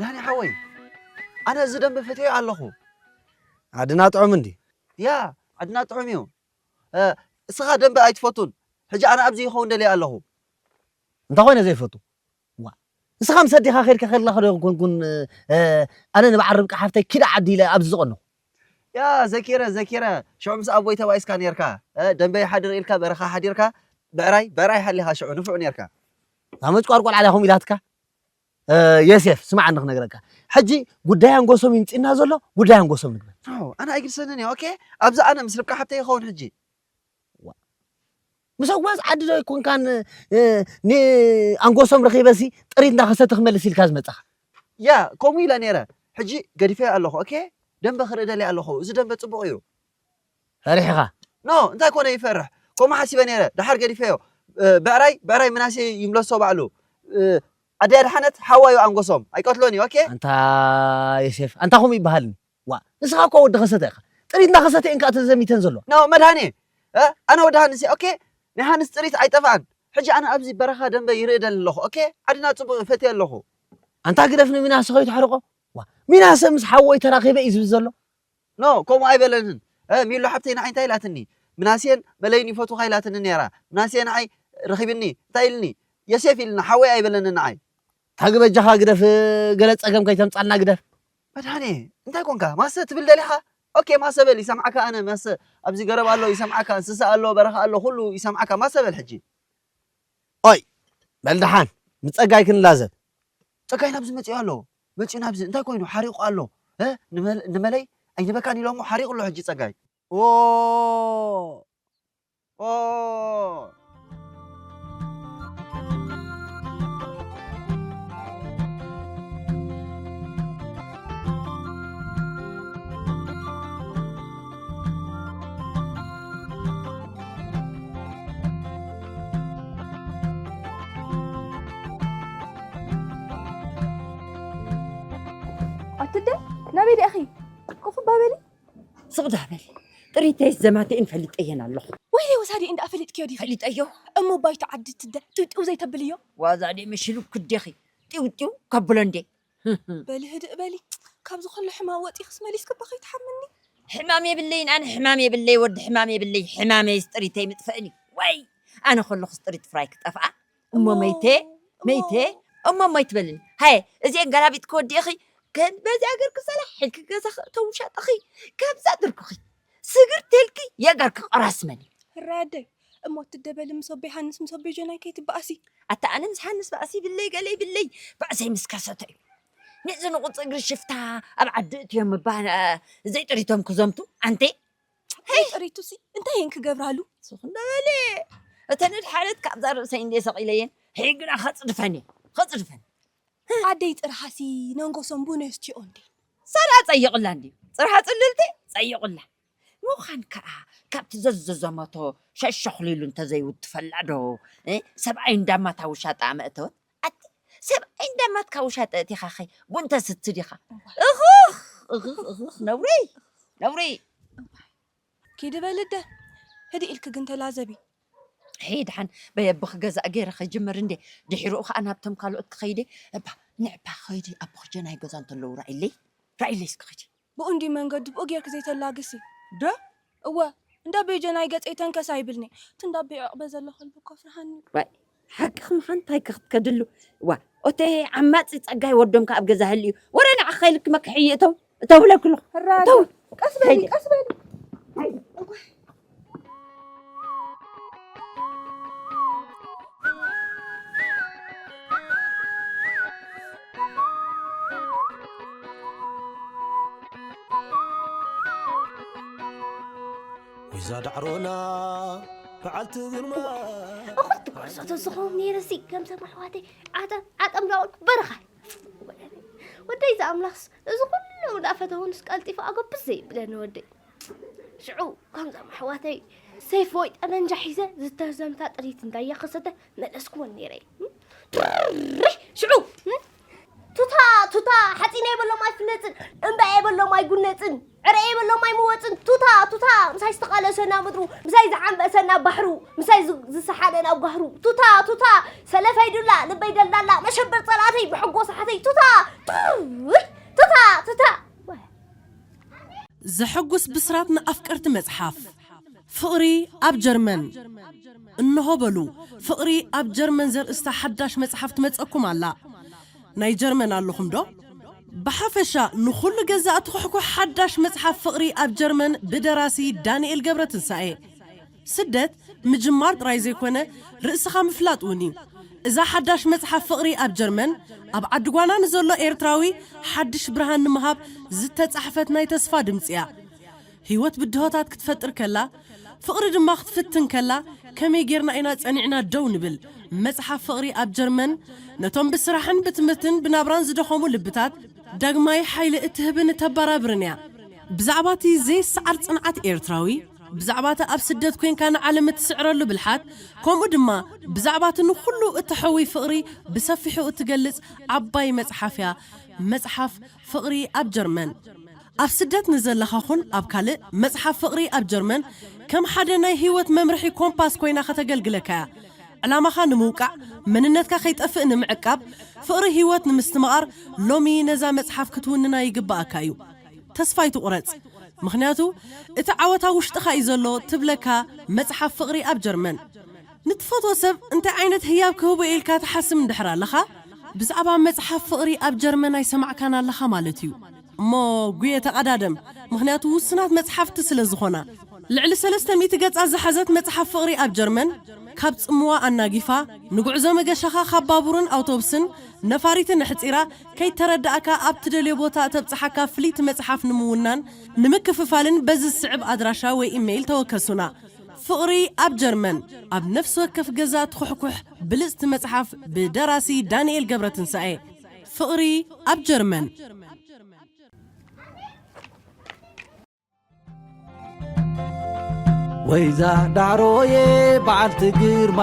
ዳኒ ሓወይ ኣነ እዚ ደንበ ፈትዮ ኣለኹ ዓድና ጥዑም እንዲ ያ ዓድና ጥዑም እዩ እስኻ ደንበ ኣይትፈቱን ሕጂ ኣነ ኣብዚ ይኸውን ደልየ ኣለኹ እንታይ ኮይነ ዘይፈቱ ዋ ንስኻ ምስ ኣዴኻ ከድካ ከለኻ ዶ ኮንኩን ኣነ ንበዓል ርብቃ ሓፍተይ ኪዳ ዓዲ ኢለ ኣብዚ ዝቐነኹ ያ ዘኪረ ዘኪረ፣ ሽዑ ምስ ኣቦይ ተባኢስካ ኔርካ። እ፣ ደንበ ይሓድር ኢልካ በረኻ ሓዲርካ፣ ብዕራይ ብዕራይ ሓሊኻ ሽዑ ንፉዕ ኔርካ። እታ መጭቋርቆር ዓልያ ከምኡ ኢላትካ። እ፣ የሴፍ፣ ስማዕ እንዲ ክነግረካ። ሕጂ ጉዳይ ኣንጎሶም ይምፅና ዘሎ፣ ጉዳይ ኣንጎሶም ንግበር። ኖ፣ ኣነ ኣይግድሰንን እየ። ኦኬ፣ ኣብዚ ኣነ ምስ ርብቃ ሓብተይ ይኸውን ሕጂ። ምስ ኣጓዝ ዓዲ ዶ ኣይኮንካን፣ እ፣ ንኣንጎሶም ረኺበሲ ጥሪት እንዳኸሰተ ክመልስ ኢልካ ዝመጻኻ? ያ፣ ከምኡ ኢለ ነይረ። ሕጂ ገዲፈዮ ኣለኹ። ኦኬ፣ ደንበ ክርኢ ደልየ ኣለኹ። እዚ ደንበ ጽቡቕ እዩ። ፈሪሕኻ? ኖ፣ እንታይ ኮነ ይፈርሕ? ከምኡ ሓሲበ ነይረ። ደሓር ገዲፈዮ። እ፣ ብዕራይ፣ ብዕራይ ምናሴ ይምለሶ ባዕሉ። እ፣ ኣደይ ኣድሓነት ሓዋዩ ኣንጎሶም። ኣይቀትሎን እዩ። ኦኬ? ኣንታ ዮሴፍ፣ ኣንታ ከምኡ ይበሃልኒ። ዋ፣ ንስኻ እኮ ወዲ ከሰተ ኢኻ። ጥሪት እንዳኸሰተ እየን ከኣ ተዘሚተን ዘሎ። ኖ፣ መድሃኔ። እ፣ ኣነ ወዲ ሃንስ እየ። ኦኬ? ናይ ሃንስ ጥሪት ኣይጠፍኣን። ሕጂ ኣነ ኣብዚ በረኻ ደንበ ይርኢ ደሊ ኣለኹ። ኦኬ? ዓድና ጽቡቕ እፈትየ ኣለኹ። ኣንታ ግደፍ ንሚናሰ ከይትሕርቆ። ዋ፣ ሚናሰ ምስ ሓወይ ተራኺበ እዩ ዝብል ዘሎ። ኖ፣ ከምኡ ኣይበለንን። እ፣ ሚሉ ሓብተይ ንዓይ እንታይ ኢላትኒ? ምናሴን መለይን ይፈትውኻ ኢላትኒ ነይራ። ምናሴ ንዓይ ረኺብኒ፣ እንታይ ኢልኒ? የሴፍ ኢልና፣ ሓወይ ኣይበለንን ንዓይ። ታግ በጃኻ ግደፍ፣ ገለ ጸገም ከይተምጻልና ግደፍ። መድሃኔ፣ እንታይ ኮንካ? ማሰ ትብል ደሊኻ? ኦኬ፣ ማሰ በል፣ ይሰምዓካ ኣነ። ማሰ ኣብዚ ገረብ ኣሎ፣ ይሰምዓካ፣ እንስሳ ኣሎ፣ በረኻ ኣሎ፣ ኩሉ ይሰምዓካ። ማሰ በል ሕጂ። ኦይ፣ በል ደሓን፣ ምስ ጸጋይ ክንላዘብ። ጸጋይ ናብዚ መጺኡ ኣሎ። መጺኡ ናብዚ። እንታይ ኮይኑ? ሓሪቑ ኣሎ። እ? ንመል-፣ ንመለይ ኣይንበካን ኢሎሞ ሓሪቑ ኣሎ ሕጂ ጸጋይ። ኦ! ኦ! ኣትደ ናበይ ዲኣኺ? ኮፍ እባ በሊ። ስቕ ደኣ በሊ። ጥሪተይስ ዘማተኤን ፈሊጠየን ኣለኹ። ወይለይ ወሳዲ እንዳ ፈሊጥክዮ ዲኺ? ፈሊጠዮ። እሞ ባይቶ ዓዲ ትደ ጢውጢው ዘይተብልዮ? ዋዛ ድየ መሽሉ ክዴኺ። ጢውጢው ከብሎ እንዴ። በሊ ህድእ በሊ። ካብዚ ኩሉ ሕማም ወፂኽስ መሊስኪ እባ ከይትሓምኒ። ሕማም የብለይን ኣነ፣ ሕማም የብለይ፣ ወዲ ሕማም የብለይ። ሕማመይስ ጥሪተይ ምጥፈእን እዩ። ወይ ኣነ ከለኹስ ጥሪት ፍራይ ክጠፍኣ። እሞ እሞ፣ መይተ፣ እሞ። መይተ፣ እሞ እሞ ኣይትበልኒ። ሃየ፣ እዚኤን ገላቢጥኪ ወዲእኺ፣ ከን በዚኣ ገርኪ ሰላሕ ኢልኪ ገዛ ክእተው ሻጥኺ፣ ካብዛ ድርኩኺ ስግር ቴልኪ የገርኪ ቐራስመኒ። ራደይ፣ እሞ ትደበሊ ምስ ኣቦ ሃንስ ምስ ኣቦ ጆናይ ከይትበኣሲ። ኣታ ኣነ ምስ ሃንስ ባእሲ ይብለይ ገለ ይብለይ፣ ባእሰይ ምስ ከሰተ እዩ። ነዚ ንቑፅ እግሪ ሽፍታ ኣብ ዓዲ እትዮም እባ ዘይጥሪቶም ክዘምቱ፣ ኣንቴ። ሄይ! ጥሪቱሲ እንታይ እየን ክገብራሉ? ስኽ እንዳበለ፣ እተን ኣድሓነት ካብዛ ርእሰይ እንዴ ሰቒለየን፣ ሕጂ ግና ኸጽድፈን እየ፣ ኸጽድፈን። ኣደይ ጽርሃሲ ነንጎሶም ቡን የስትዮ እንዴ? ሰላ ጸይቕላ እንድዩ። ጽርሃ ጽልልቲ ጸይቑላ። ምዃን ከኣ ካብቲ ዘዘዘመቶ ሸሸኹሊሉ እንተዘይውትፈላ ዶ፣ እ፣ ሰብኣይ እንዳማታ ውሻጣ መእተወት? ኣቲ ሰብኣይ እንዳማትካ ውሻጠ እቲኻ ኸይ ቡን ተስቲ ዲኻ? እዋይ። እኽኽ፣ እኽኽ፣ እኽኽ፣ ነውሪ፣ ነውሪ። ኪዲ በልደ፣ ህድእ ኢልኪ ግን ተላዘቢ። ሄይ፣ ደሓን በየብኺ ገዛእ ገይረ ኸጅምር እንዴ፣ ድሒሩኡ ኸኣ ናብቶም ካልኦት ክኸይደ፣ እባ፣ ንዕባ ኸይዲ፣ ኣቦኺ ጀናይ ገዛ እንተለዉ ራኢለይ፣ ራኢለይ እስኪ ኸይዲ። ብኡ እንዲ መንገዱ ብኡ ጌርኪ ዘይተላግሲ። ዶ? እወ፣ እንዳ ቤጀናይ ገጸይ ተንከስ ኣይብልኒ። እቲ እንዳ ቤ ዕቕበ ዘሎ ከልቢ እኮ ፍርሃኒ። ዋይ፣ ሓቅኺ ምዃን እንታይ ክኽትከድሉ? ዋ፣ ኦቴ ዓማጺ ጸጋይ ወዶም ከኣ ኣብ ገዛ ህልዩ። ወረ ንዓኺ ከይልኪ መክሕዪ እተው፣ እተው ብለኪ ኣለኹ። ራዲ፣ እተው። ቀስ በሊ፣ ከይዲ። ቀስ በሊ። ወይዛ ዳዕሮና በዓልቲ ግርማ። እኹል ትጎርሶ ተዝኸውን ነይረሲ፣ ከምዞም ኣሕዋተይ ዓጠ-፣ ዓጠም ዳውን በረኻ። ወደይ ዝኣምላኽስ፣ እዚ ኩሉ እንዳፈተውንስ ቀልጢፉ ኣጎብዝ ዘይብለኒ ወደይ። ሽዑ ከምዞም ኣሕዋተይ ሰይፊ ወይ ጠመንጃ ሒዘ ዝተዘምታ ጥሪት እንዳያኸሰተ መለስኩወን ነይረ። ትርርይ! ሽዑ! ቱታ፣ ቱታ፣ ሓፂን የበሎም ኣይፍለፅን፣ እምባ የበሎም ኣይጉነፅን፣ ዕረ የበሎም ኣይምወፅን፣ ቱታ፣ ቱታ፣ ምሳይ ዝተቓለሰ ናብ ምድሩ፣ ምሳይ ዝዓንበሰ ናብ ባሕሩ፣ ምሳይ ዝ-፣ ዝሰሓነ ናብ ጋህሩ፣ ቱታ፣ ቱታ፣ ሰለፈይ ዱላ፣ ልበይ ደልዳላ፣ መሸበር ፀላእተይ፣ ብሕጎስ ሓተይ፣ ቱታ፣ ትርርይ! ቱታ፣ ቱታ! ዘሐጉስ ብስራት ንኣፍቀርቲ መጽሓፍ። ፍቕሪ ኣብ ጀርመን። እንሆ በሉ፣ ፍቕሪ ኣብ ጀርመን ዘርእስታ ሓዳሽ መጽሓፍ ትመጸኩም ኣላ። ናይ ጀርመን ኣለኹም ዶ? ብሓፈሻ ንኹሉ ገዛ እትኹሕኩሕ ሓዳሽ መጽሓፍ ፍቕሪ ኣብ ጀርመን ብደራሲ ዳንኤል ገብረትንሳኤ። ስደት ምጅማር ጥራይ ዘይኮነ፣ ርእስኻ ምፍላጥ እውን እዩ። እዛ ሓዳሽ መጽሓፍ ፍቕሪ ኣብ ጀርመን፣ ኣብ ዓዲ ጓና ንዘሎ ኤርትራዊ ሓድሽ ብርሃን ንምሃብ ዝተጻሕፈት ናይ ተስፋ ድምጺ እያ። ህይወት ብድሆታት ክትፈጥር ከላ፣ ፍቕሪ ድማ ክትፍትን ከላ፣ ከመይ ጌርና ኢና ጸኒዕና ደው ንብል? መጽሓፍ ፍቕሪ ኣብ ጀርመን፣ ነቶም ብስራሕን ብትምህርትን ብናብራን ዝደኸሙ ልብታት፣ ዳግማይ ሓይሊ እትህብን እተበራብርን እያ። ብዛዕባ እቲ ዘይሰዓር ጽንዓት ኤርትራዊ፣ ብዛዕባ እቲ ኣብ ስደት ኮይንካ ንዓለም እትስዕረሉ ብልሓት፣ ከምኡ ድማ ብዛዕባ እቲ ንኹሉ እትሐዊ ፍቕሪ ብሰፊሑ እትገልጽ ዓባይ መጽሓፍ እያ፣ መጽሓፍ ፍቕሪ ኣብ ጀርመን። ኣብ ስደት ንዘለኻ ኹን ኣብ ካልእ፣ መጽሓፍ ፍቕሪ ኣብ ጀርመን ከም ሓደ ናይ ህይወት መምርሒ ኮምፓስ ኮይና ከተገልግለካ እያ። ዕላማኻ ንምውቃዕ፣ መንነትካ ከይጠፍእ ንምዕቃብ፣ ፍቕሪ ህይወት ንምስትምቓር፣ ሎሚ ነዛ መጽሓፍ ክትውንና ይግብኣካ እዩ። ተስፋ ኣይትቑረጽ፣ ምኽንያቱ እቲ ዓወት ኣብ ውሽጥኻ እዩ ዘሎ ትብለካ መጽሓፍ ፍቕሪ ኣብ ጀርመን። ንትፈትዎ ሰብ እንታይ ዓይነት ህያብ ክህቦ ኢልካ ትሓስብ እንድሕር ኣለኻ፣ ብዛዕባ መጽሓፍ ፍቕሪ ኣብ ጀርመን ኣይሰማዕካን ኣለኻ ማለት እዩ። እሞ ጉየ ተቐዳደም፣ ምኽንያቱ ውሱናት መጽሓፍቲ ስለ ዝኾና። ልዕሊ ሰለስተ ሚእቲ ገጻት ዝሓዘት መጽሓፍ ፍቕሪ ኣብ ጀርመን፣ ካብ ጽምዋ ኣናጊፋ፣ ንጉዕዞ መገሻኻ ካብ ባቡርን ኣውቶቡስን ነፋሪትን ኣሕጺራ፣ ከይተረዳእካ ኣብ ትደልዮ ቦታ እተብጽሓካ ፍልይቲ መጽሓፍ ንምውናን ንምክፍፋልን በዚ ዝስዕብ ኣድራሻ ወይ ኢሜይል ተወከሱና። ፍቕሪ ኣብ ጀርመን፣ ኣብ ነፍሲ ወከፍ ገዛ ትኹሕኩሕ ብልጽቲ መጽሓፍ ብደራሲ ዳንኤል ገብረትንሳኤ። ፍቕሪ ኣብ ጀርመን። ወይዛ ዳዕሮየ በዓልቲ ግርማ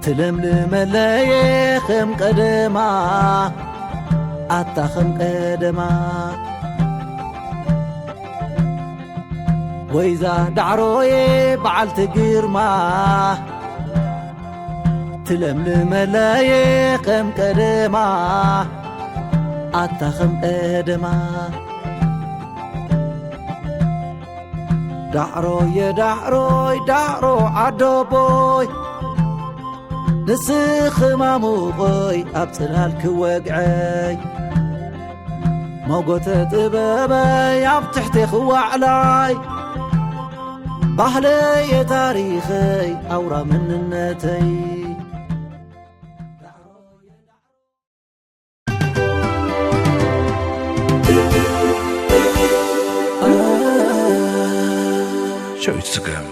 ትለምልመለየ ከም ቀደማ ኣታ ከም ቀደማ ወይዛ ዳዕሮየ በዓልቲ ግርማ ትለምልመለየ ከም ቀደማ ኣታ ከም ቀደማ ዳዕሮየ ዳዕሮይ ዳዕሮ ዓዶቦይ ንስኺ ማሙቐይ ኣብ ጽላል ክወግዐይ ሞጎተ ጥበበይ ኣብ ትሕቲ ክዋዕላይ ባህለየ ታሪኸይ ኣውራ መንነተይ ሸዊት ስገም